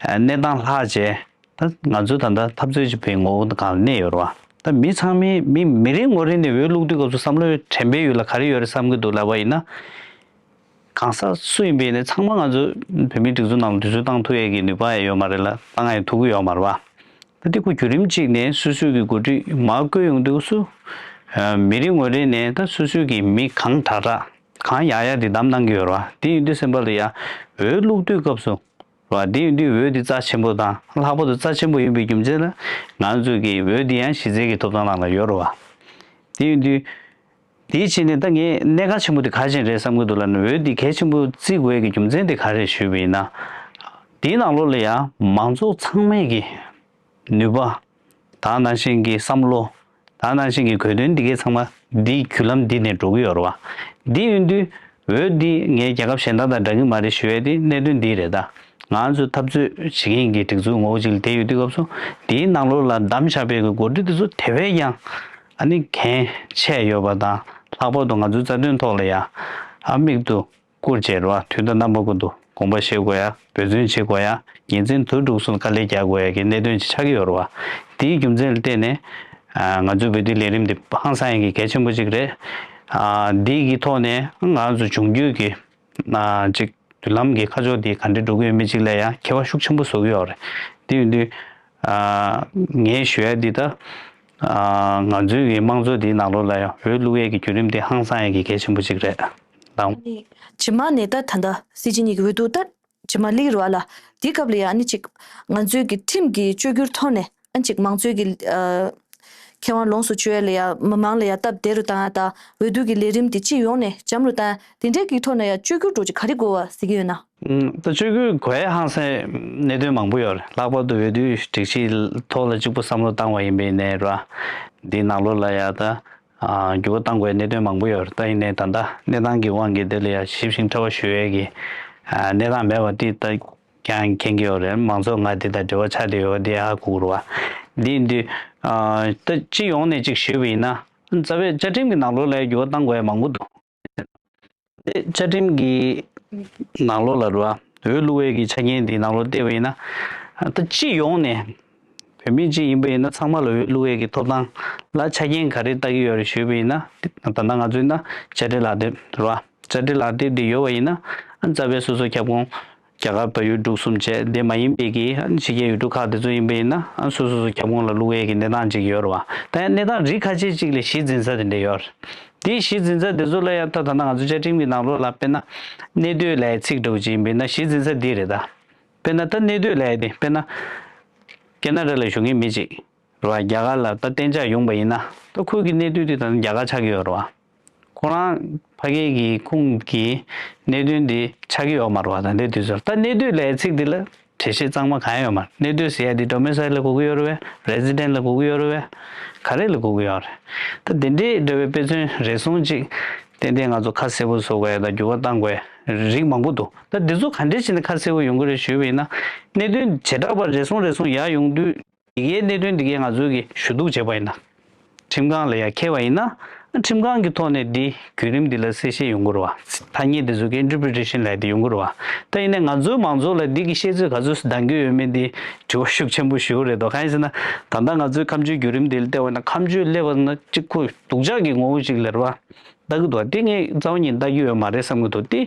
ཨ་གནས་སྟངས་ལྷག་བྱས། ད་ང་ཚོ་ད་ལྟ་འཐབ་རྩོད་ཅིག་བྱེད་ངོ་བོ་གང་ལ་གནས་ཡོད་རེད་བ། ད་མི་ཚང་མས་མི་མི་རེ་ངོ་རེ་ནས་འོས་བླུགས་དུས་སྐབས་སུ་བསམ་བློའི་དྲན་པའི་ཡུལ་ལ་ག་རེ་ཡོད་རེད་བསམ་གྱི་འདུག་ལབ་པ་ཡིན་ན། གང་ཟག་སུ་ཡིན་པའི་ནས་ཚང་མ་ང་ཚོ་བོད་མིའི་སྒྲིག་འཛུགས་ནང་ལ་དུས་ཚོད་བཏང་ཐུབ་ཡས་ཀྱི་ནུས་པ་ཡང་ཡོད་མ་རེད་ལ་བཏང་ཡས་ཐུབ་ཀྱི་ཡོད་མ་རེད་བ། ད་དེ་ཁོ་བརྒྱུད་རིམ་གཅིག་ནས་སོ་སོའི་གི་འགོ་ཁྲིད་མར་བསྐོས་ཡོང་དུས་སུ། མི་རེ་ངོ་རེ་ནས་ད་སོ་སོའི་གི་མི་གང་དྲག་དྲག་གང་ཡག་ཡག་དེ་བདམས་གནང་གི་ཡོད་རེད་བ། དེ་ཡིན་དུས་སེམས་པ་ལ་ཡ་འོས་བླུགས་དུས་སྐབས་སུ། རེད་བ། དེ་ཡིན་དུས་འོས་འདི་རྩ་ཆེན་པོ་དང་ལྷག་པར་དུ་རྩ་ཆེན་པོ་ཡིན་པའི་རྒྱུ་མཚན་ལ་ང་ཚོ་གི་འོས་འདི་ཡང་གཞི་རྩའི་གི་ཐོབ་ཐང་ནང་ལ་ཡོད་རེད་བ། དེ་ཡིན་དུས་དེའི་ཕྱིར་ནས་ད་ངས་གནད་འགག་ཆེན་པོ་དེ་ག་རེ་བྱས་རེད་བསམ་གྱི་འདུག་ལབ་ན། འོས་འདི་གལ་ཆེན་པོ་བརྩི་དགོས་ཀྱི་རྒྱུ་མཚན་དེ་ག་རེ་ཞུས་པ་ཡིན་ན། དེའི་ནང་ལོགས་ལ་ཡང་མང་ཚོགས་ཚང་མས་ཀྱི་ནུས་པ། ད་ནང་བཞིན་གྱི་བསམ་བློ། ད་ནང་བཞིན་གྱི་དགོས་འདུན་འདི་གའི་ཚང་མ་འདིའི་བརྒྱུད་ལམ་འདི་ནས་འགྲོ་གི་ཡོད་རེད་བ། འདི་ཡིན་དུས་འོས་འདི་ངས་རྒྱལ་ཁབ་གཞན་དག་དང་འདྲ་གི་མ་རེད་ཞུ་ཡས་དེ་གནད་དོན་འདི་རེད་ད། ང་ཚོས་འཐབ་རྩོད་བྱེད་མཁན་གྱི་སྒྲིག་འཛུགས་ངོ་བོ་ཅིག་ལ་བསྡད་ཡོད་དུས་སྐབས་སུ་འདིའི་ནང་ལོགས་ལ་བདམས་བཞག་པའི་གི་འགོ་ཁྲིད་དེ་ཚོ་དེ་བས་ཀྱང་ཨ་ནི་འགན་ཆེ་ཡོད་པ་དང་། ལྷག་པར་དུ་ང་ཚོའི་རྩ་དོན་ཐོག་ལ་ཡང་ཨ་མིག་ཏུ་བཀུར་བྱས་རེད་བ། དུས་དང་རྣམ་པ་ཀུན་ཏུ་དགོངས་པ་བཞེས་དགོས་ཡ། འབད་བརྩོན་བྱེད་དགོས་ཡ། ཉིན་མཚན་དུས་དྲུག་སུ་དཀའ་ལས་རྒྱག་དགོས་ཡ་གི་གནད་དོན་ཅིག་ཆགས་ཀྱི་ཡོད་རེད་བ། དེའི་རྒྱུ་མཚན་ལ་བརྟེན་ནས་ང་ཚོའི་འོས་བསྡུའི་ལས་རིམ་འདི་ཧང་སང་ཡ་གི་གལ་ཆེན་པོ་ཅིག་རེད། འདི་གི་ཐོག་ནས་ང་ཚོ་འབྱུང་འགྱུར་གྱི་ཅིག་མདུན་ལམ་གྱི་ཁ་ཕྱོགས་འདི་ག་འདྲ་འགྲོ་གི་ཡོད་མེད་ཅིག་ལ་ཡང་ཁྱད་པར་ཤུགས་ཆེན་པོ་བཟོ་གི་ཡོད་རེད། དེ་ཡིན་དུས། ཨ་ངས་ཞུ་ཡ་འདི་ད། ཨ་ང་ཚོའི་གི་དམངས་གཙོ་འདིའི་ནང་ལོགས་ལ་ཡང་འོས་བླུག་ཡས་ཀྱི་བརྒྱུད་རིམ་འདི་ཧང་སང་ཡས་ཀྱི་གལ་ཆེན་པོ་ཅིག་རེད་དང་། ཨ་ནི་རྗེས་མ་ནས་ད་ད་ལྟ་སྲིད་སྤྱི་གཉིས་ཀྱི་འོས་བསྡུ་ད་རྗེས་མ་སླེབས་རེད་བ་ལ། དེའི་སྐབས་ལ་ཡང་ཨ་ནི་ཅིག་ང་ཚོའི་གི་ཁྲིམས་ཀྱི་བཅོས་བསྒྱུར་ཐོག་ནས་ཨ་ནི་ཅིག་མང་གཙོའི་གི་ཨ་ཁེ་དབང་ལོངས་སུ་སྤྱོད་ཡས་ལ་ཡང་མི་མང་ལ་ཡང་སྟབས་བདེ་རུ་བཏང་ཡ་དང་འོས་བསྡུ་གི་ལས་རིམ་དེ་སྤྱི་ཡོངས་ནས་འཇམ་རུ་བཏང་ཡ་དེ་འདྲའི་གི་ཐོག་ནས་ཡང་བཅོས་བསྒྱུར་འདྲ་ཅིག་ག་རེ་དགོས་པ་ཟེར་གྱི་ཡོད་ན། ད་བཅོས་བསྒྱུར་དགོས་ཡ་ཧང་སང་གནད་དོན་མང་པོ་ཡོད་རེད། ལྷག་པར་དུ་འོས་བསྡུའི་སྒྲིག་གཞིའི་ཐོག་ལ་གཅིག་པུ་བསམ་བློ་བཏང་བ་ཡིན་པའི་ནས་ར། འདིའི་ནང་ལོགས་ལ་ཡ་ད་ ཨ་འགྱུར་བ་གཏང་དགོས་གནད་དོན་མང་པོ་ཡོད་རེད། ད་ཡིན་ནའི་ད་ལྟ་གནས་སྟངས་ཀྱི་དབང་གིས་དེ་ལ་ཡང་ཞིབ་ཅིང་ཕྲ་བ་ཞུ་ཡས་ཀྱི་ཨ་གནས་སྟངས་མེད་པ་དེ་ད་ཀྱང་མཁྱེན་གྱི་ཡོད་རེད། མང་ཚོགས་ང་དེ་དང་འབྲེལ་བ་ཆགས་བསྡད་ཡོད་པ་དེ་ཧ་གོ་གི་རེད་བ། འདི་ཡིན་དུས་ཨ་ད་སྤྱི་ཡོངས་ནས་ཅིག་ཞུས་པ་ཡིན་ན་རྩ་བའི་བཅའ་ཁྲིམས་ཀྱི་ནང་ལོགས་ལ་འགྱུར་བ་གཏང་དགོས་ཡ་མང་པོ་འདུག་དེ་བཅའ་ཁྲིམས་ཀྱི་ནང་ལོགས་ལ་རེད་བ། འོས་བླུག་ཡས་ཀྱི་ཆ་རྐྱེན་དེའི་ནང་ལོགས་བལྟས་པ་ཡིན་ན་ད་སྤྱི་ཡོངས་ནས་བོད་མི་གཅིག་ཡིན་པ་ཡིན་ན་ཚང་མ་ལ་འོས་བླུག་ཡས་ཀྱི་ཐོབ་ཐང་ལ་ཆ་རྐྱེན་ག་རེ་བལྟ་གི་ཡོད་རེད་ཞུས་པ་ཡིན་ན། ད་ལྟ་ང་ཚོའི་ན་བཅའ་ཁྲིམས་ལག་དེབ་རེད་བ། བཅའ་ཁྲིམས་ལག་དེབ་དེ་ཡོད་པ་ཡིན་ན་རྩ་བའི་སོ་སོ་ཁྱབ་ཁོངས་རྒྱ་གར་བལ་ཡུལ་འབྲུག་གསུམ་བཅས་དེ་མ་ཡིན་པའི་གི་ཕྱི་རྒྱལ་ཡུལ་གྲུ་ཁག་དེ་ཚོ་ཡིན་པ་ཡིན་ན་སོ་སོ་སོ་ཁྱབ་ཁོངས་ལ་བླུག་ཡས་ཀྱི་གནས་སྟངས་ཅིག་ཡོད་རེད་བ། ད་ཡང་གནས་སྟངས་རིགས་ཁ་ཤས་ཅིག་ལ་གཞི་འཛིན་ས་དེ་འདྲ་ཡོད་རེད། དེའི་གཞི་འཛིན་ས་དེ་ཚོ་ལ་ཡང་ད་ད་ལྟ་ང་ཚོ་བཅའ་ཁྲིམས་ཀྱི་ནང་ལོགས་ལ་དཔེར་ན་གནས་སྡོད་ལབ་ཡའི་ཚིག་འདྲ་བོ་ཅིག་ཡིན་པ་ཡིན་ན་གཞི་འཛིན་ས་འདི་རེད་ད། དཔེར་ན་ད་གནས་སྡོད་ལབ་ཡ་དེ་དཔེར་ན་ཁེ་ན་ཌ་ལ་བཞུགས་མཁན་མི་གཅིག་རེད་བ། རྒྱ་གར་ལ་ད་གཏན་འཇགས་ཡོང་པ་ཡིན་ན་ད་ཁོའི་གི་གནས་སྡོད་དེ་ད་རྒྱ་གར་ཆགས་ཀྱི་ཡོད་རེད་བ། ཁོ་རང་ཕ་གི་གི་ཁོང་གི་གནད་དོན་འདི་ཆགས་ཀྱི་ཡོད་མ་རེད་བ། ད་ལྟའི་དུས་ཚོད་ད་གནད་དོན་ལབ་ཚིག་འདི་ལ་འགྲེལ་བཤད་གཙང་མ་གང་ཡང་ཡོད་མ་རེད། གནད་དོན་ཟེར་ཡ་འདི་ཌོ་མི་སའིལ་ལ་གོ་གི་ཡོད་རེད་བས། རེ་སི་ཌེན་ཊི་ལ་གོ་གི་ཡོད་རེད་བས། ག་རེ་ལ་གོ་གི་ཡོད་རེད། ད་དེ་འདྲའི་འདྲ་བའི་དཔེ་མཚོན་རེ་ཟུང་ཅིག་ཏན་ཏན་ང་ཚོ་ཁ་གསལ་པོ་བཟོ་དགོས་ཡ་ད་འགྱུར་བ་གཏང་དགོས་ཡ་རིགས་མང་པོ་འདུག་ད་འདི་ཚོ་ག་འདྲས་བྱས་ནས་ཁ་གསལ་པོ་ཡོང་གི་རེད་ཞུས་པ་ཡིན་ན། གནད་དོན་བྱེ་བྲག་པ་རེ་ཟུང་རེ་ཟུང་ཡར་ཡོང་དུས། འདི་གའི་གནད་དོན་འདི་གའི་ང་ཚོས་ཀྱི་ཞུ་གཏུག་བྱས་པ་ཡིན་ན། ཁྲིམས་ཁང་ལ་ཡ་འཁྱེར་བ་ཡིན་ན། ཁྲིམས་ཁང་གི་ཐོག་ནས་འདི་བརྒྱུད་རིམ་འདི་ལ་གསལ་བཤད་ཡོང་གི་རེད་བ། ཐ་སྙད་འདི་ཚོ་གི་ཨིན་ཊར་པི་རི་ཊེ་ཤན་ལབ་ཡ་འདི་ཡོང་གི་རེད་བ། ད་ཡིན་ནའི་ང་ཚོའི་མང་ཚོགས་ལ་འདི་གི་བཤད་ཚོད་ག་ཚོད་འདང་གི་ཡོད་མེད་འདི་དྲི་བ་ཤུགས་ཆེན་པོ་ཞུ་གི་རེད་དོ། གང་ཡིན་ཟེར་ན། ད་ལྟ་ང་ཚོའི་ཁ་མཆུའི་བརྒྱུད་རིམ་འདི་ལ་བལྟས་པ་ཡིན་ན་ཁ་མཆུ་སླེབས་པ་ན་གཅིག་ཁོ་སྡུག་ཅག་གི་ངོ་བོ་ཅིག་ལ་རེད་བ། ལྟ་གི་འདུག་དེ་ངས་རྩ་བ་ཉིད་ལྟ་རྒྱུ་ཡོད་མ་རེད་བསམ་གི་འདུག་དེ་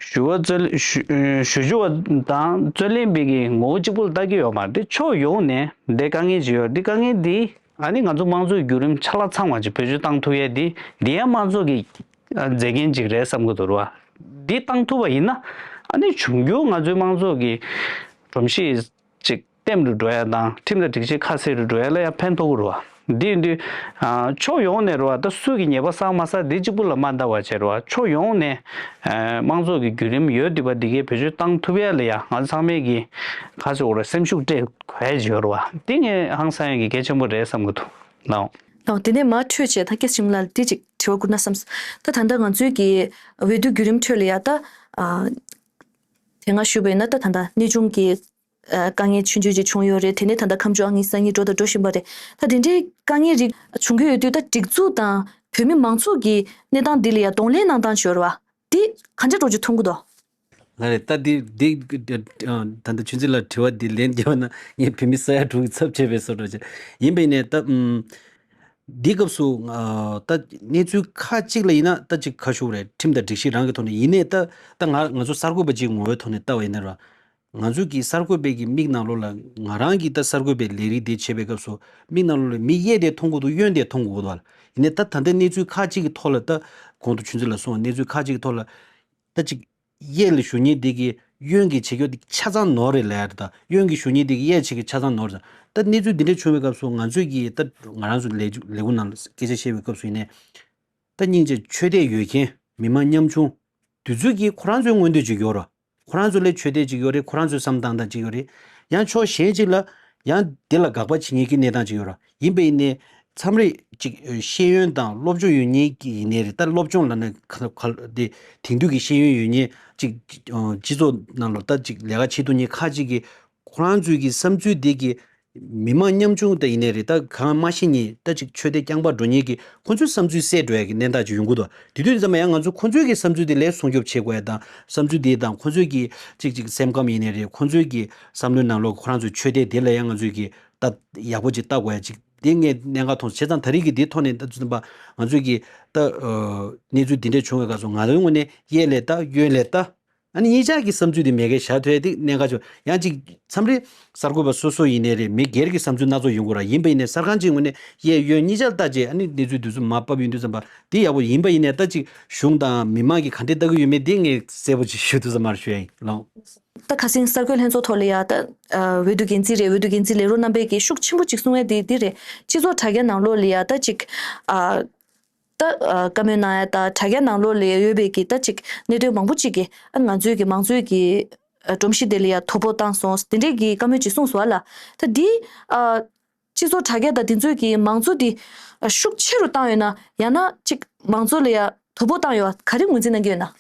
ཞུ་བ་རྩོད་ཞུ་ཞུ་རྒྱུ་བ་དང་རྩོད་ལེན་པའི་གི་ངོ་བོ་གཅིག་པུ་ལ་ལྟ་གི་ཡོད་མ་རེད། དེ་ཕྱོགས་ཡོངས་ནས་འདི་དཀའ་ངལ་ཅིག་ཡོད། འདི་དཀའ་ངལ་འདི་ཨ་ནི་ང་ཚོ་དམངས་གཙོའི་བརྒྱུད་རིམ་ཆ་ལག་ཚང་བ་ཅིག་བེད་སྤྱོད་བཏང་ཐུབ་ཡས་འདི་འདི་ཡང་དམངས་གཙོ་གི་མཛེས་རྒྱན་ཅིག་རེད་བསམ་གི་འདུག་རེད་བ། འདི་བཏང་ཐུབ་པ་ཡིན་ན་ཨ་ནི་འབྱུང་འགྱུར་ང་ཚོའི་དམངས་གཙོ་གི་སྒྲོམ་གཞི་ཅིག་ལྟེམ་རུ་འགྲོ་ཡ་དང་ཁྲིམས་དང་སྒྲིག་གཞི་ཁ་གསལ་རུ་འགྲོ་ཡ་ལ་ཡང་ཕན་ཐོགས་ཀྱི་རེད་བ། འདི་ཡིན་དུས་ཕྱོགས་ཡོངས་ནས་རེད་བ། ད་སུ་གི་ཉེས་པ་བསགས་མ་བསགས་འདི་གཅིག་པུ་ལ་མ་ལྟ་བ་བྱས་རེད་བ། ཕྱོགས་ཡོངས་ནས་དམངས་གཙོ་གི་བརྒྱུད་རིམ་ཡོད་བསྡད་པ་འདི་གའི་བེད་སྤྱོད་བཏང་ཐུབ་ཡ་ལ་ཡང་ང་ཚོ་ཚང་མས་ཀྱི་ཁ་ཕྱོགས་རེད་སེམས་ཤུགས་སྤྲད་དགོས་ཡ་ཅིག་ཡོད་རེད་བ། འདི་ངས་ཧང་སང་ཡ་གི་གལ་ཆེན་པོ་རེད་བསམ་གི་འདུག་ལའོ། ལའོ་དེ་ནས་མར་འཕྲོས་བྱས་ད་སྐྱེ་ཆེན་ལ་འདི་ཅིག་དྲི་བ་བསྐུར་ན་བསམ། ད་ད་ལྟ་ང་ཚོའི་གི་འོས་བསྡུ་བརྒྱུད་རིམ་ཁྲོད་ལ་ཡ་ད་དེ་སྔ་ཞུས་པ་ཡིན་ན་ད་ད་ལྟ་གནས་ཆུང་གི་དཀའ་ངལ་ཆུང་ཆུང་ཅིག་བྱུང་ཡོད་རེད། དེ་ནས་ད་ལྟ་ཁ་མཆུ་ཨང་གཉིས་སང་གཉིས་འགྲོ་དང་འགྲོ་བཞིན་པ་རེད། ད་དེ་འདྲའི་དཀའ་ངལ་རིགས་བྱུང་གི་ཡོད་དུས་ད་སྒྲིག་འཛུགས་དང་བོད་མི་མང་ཚོགས་ཀྱིས་གནས་སྟངས་འདི་ལ་ཡང་གདོང་ལེན་གནང་སྟངས་ཅིག་ཡོད་རེད་བ། འདི་ག་འདྲ་འགྲོ་རྒྱུ་མཐོང་གི་འདུག་ང་རེད་ད་འདི་འདི་ད་ལྟ་ཆུ་འཛིན་ལ་དྲི་བ་འདི་ལན་རྒྱབ་ན་ངས་བོད་མི་ས་ཡ་དྲུག་གི་ཚབ་བྱས་པའི་བཟོ་འདྲ་ཅིག་ཡིན་པ་ཡིན་ནའི་ད་འདི་སྐབས་སུ་ད་གནས་ཚུལ་ཁག་ཅིག་ལ་ཡིན་ན་ད་ཅིག་ཁ་ཤུགས་རེད། ཁྲིམས་དང་སྒྲིག་གཞི་རང་གི་ཐོག་ནས་ཡིན་ནའི་ད་ད་ང་ང་ཚོ་གསར་འགོད་པ་ཅིག་ངོ་བོའི་ཐོག་ནས་ལྟ་བ་ཡིན་ན་ར། ང་ཚོས་ཀྱི་གསར་འགོད་པའི་གི་མིག་ནང་ལོགས་ལ་ང་རང་གིས་ད་གསར་འགོད་པའི་ལས་རིགས་དེ་བྱེད་པའི་སྐབས་སུ་མིག་ནང་ལོགས་ལ་མི་གཡས་དེ་མཐོང་དགོས་འདུག་གཡོན་དེ་མཐོང་དགོས་འདུག་ལ། ཡིན་ནའི་ད་ད་ལྟའི་གནས་ཚུལ་ཁག་ཅིག་གི་ཐོག་ལ་ད་གོང་དུ་ཆུ་འཛིན་ལ་གསུངས་པ་གནས་ཚུལ་ཁག་ཅིག་གི་ཐོག་ལ་ད་ཅིག་གཡས་ལ་བཞུགས་མཁན་དེ་གི་གཡོན་གྱི་བྱེད་སྐྱོ་དེ་ཆ་ཚང་ནོར་རེད་ལབ་ཡ་རེད། ད་གཡོན་གྱི་བཞུགས་མཁན་དེ་གི་གཡས་བྱེད་ཀྱི་ཆ་ཚང་ནོར་རེད། ད་གནས་ཚུལ་འདི་འདྲ་བྱུང་བའི་སྐབས་སུ་ང་ཚོས་ཀྱི་ད་ང་རང་ཚོ་ལས་ལས་ཁུངས་ནང་ལ་སྐད་ཆ་བཤད་པའི་སྐབས་སུ་ཡིན་ནའི། ད་སྙིང་རྗེ་ཆོས་དད་ཡོད་མཁན་མི་མང་ཉམ་ཆུང་དེ་ཚོས་ཀྱིས་ཁོ་རང་ཚོའི་མངོན་འདོད་ཅིག་ཡོད་རེད། ཁོ་རང་ཚོ་ལ་ཆོས་དད་ཅིག་ཡོད་རེད། ཁོ་རང་ཚོའི་བསམ་སྟངས་དང་ཅིག་ཡོད་རེད། ཡང་ཕྱོགས་གཞན་ཅིག་ལ་ཡང་དེ་ལ་དགག་པ་བྱེད་མཁན་གྱི་གནས་སྟངས་ཅིག་ཡོད་རེད། ཡིན་པ་ཡིན་ནའི་མཚམས་རེ་ཅིག་ཤེས་ཡོན་དང་སློབ་སྦྱོང་ཡོད་མཁན་གྱི་ཡིན་ནའི་རེད། ད་སློབ་སྦྱོང་ལབ་ན་ག་ག་དེ་དེང་དུས་ཀྱི་ཤེས་ཡོན་ཡོད་མཁན་ཅིག་སྤྱི་ཚོགས་ནང་ལ་ད་ཅིག་ལས་ཀ་བྱེད་ཐུབ་མཁན་ཁག་ཅིག་གིས། ཁོ་རང་ཚོའི་གི་བསམ་ཚུལ་དེ་གི་མི་མང་ཉམ་ཆུང་དེ་ཡིན་ནའི་རེད། ད་གང་མ་ཤེས་མཁན་ད་ཅིག་ཆོས་དད་རྐྱང་པ་འགྲོ་མཁན་གི་ཁོ་ཚོའི་བསམ་ཚུལ་གསལ་འགྲོ་ཡ་གི་གནས་སྟངས་ཅིག་ཡོང་གི་འདུག་དེ་དུས་ཙམ་པ་ཡང་ང་ཚོ་ཁོ་ཚོའི་གི་བསམ་ཚུལ་དེ་ལས་སྲུང་སྐྱོབ་བྱེད་དགོས་ཡ་དང་བསམ་ཚུལ་དེ་དང་ཁོ་ཚོའི་གི་ཅིག་ཅིག་སེམས་ཁམས་ཡིན་ནའི་རེད། ཁོ་ཚོའི་གི་བསམ་བློའི་ནང་ལོགས་ཁོ་རང་ཚོའི་ཆོས་དད་དེ་ལ་ཡང་ང་ཚོའི་གི་ད་ཡག་པོ་ཅིག་ལྟ་དགོས་ཡ་ཅིག་དེ་ངས་གནད་འགག་མཐོང་སོང་། བྱས་ཙང་ད་རེས་ཀྱི་དེའི་ཐོག་ནས་ད་ཙམ་པ་ང་ཚོའི་གི་ད་གནས་ཚུལ་དེ་འདྲ་བྱུང་བའི་སྐབས་སུ་ང་རང་ངོས་ནས་གཡས་ལས་ལྟ་གཡོན་ལས་ལྟ། ཨ་ནི་གཉིས་ཆ་གི་བསམ་ཚུལ་དེ་མེད་མཁན་བཞག་ཐུབ་ཡ་དེ་གནད་འགག་ཆེ། ཡང་ཅིག་མཚམས་རེ་གསར་འགོད་པ་སོ་སོ་ཡིན་ནའི་རེད། མི་སྒེར་གྱི་བསམ་ཚུལ་སྣ་ཚོགས་ཡོང་གི་རེད། ཡིན་པ་ཡིན་ནའི་གསར་ཁང་གཅིག་ངོས་ནས་གཡས་གཡོན་གཉིས་ཆར་ལྟ་རྗེས་ཨ་ནི་གནས་ཚུལ་དེ་ཚོ་མར་ཕབ་ཡོང་དུས་ཙམ་པ་དེ་ཡག་པོ་ཡིན་པ་ཡིན་ནའི་ད་ཅིག་གཞུང་དང་མི་མང་གིས་ག་འདྲས་ལྟ་གི་ཡོད་མེད་དེ་ངས་གསལ་པོ་ཅིག་ཞུ་དུས་ཙམ་མར་ཞུ་ཡ་ཡིན་ལགས། ད་ཁ་སང་གསར་འགོད་ལྷན་ཚོགས་ཐོག་ལ་ཡ་ད་འོས་བསྡུ་འགན་འཛིན་རེད། འོས་བསྡུ་འགན་འཛིན་ལས་རོགས་རྣམ་པས་ཀྱི་ཤུགས་ཆེན་པོ་ཅིག་གསུང་ཡ་དེ་འདི་རེད། སྤྱི་ཚོགས་དྲ་རྒྱ་ནང་ལོགས་ལ་ཡ་ད་ཅིག་ད་བཀའ་མོལ་གནང་ཡ་དང་དྲ་རྒྱ་ནང་ལོགས་ལ་ཡོད་པའི་གི་ད་ཅིག་གནད་དོན་མང་པོ་ཅིག་གི་ཨ་ང་ཚོའི་གི་མང་གཙོའི་གི་སྒྲོམ་གཞི་དེ་ལ་ཡ་དོ་ཕོག་བཏང་སོང་དེ་འདྲའི་གི་བཀའ་མོལ་ཅིག་གསུངས་སོང་བ་ལ། ད་འདི་ཨ་ སྤྱི་ཚོགས་དྲ་རྒྱ་དང་དེ་ཚོས་ཀྱི་མང་གཙོ་དེ་ཤུགས་ཆེ་རུ་བཏང་ཡོད་ན། ཡང་ན་ཅིག་མང་གཙོ་ལ་ཡ་དོ་ཕོག་བཏང་ཡོད་པ་ག་རེ་ངོས་འཛིན་གནང་གི་ཡོད་ན།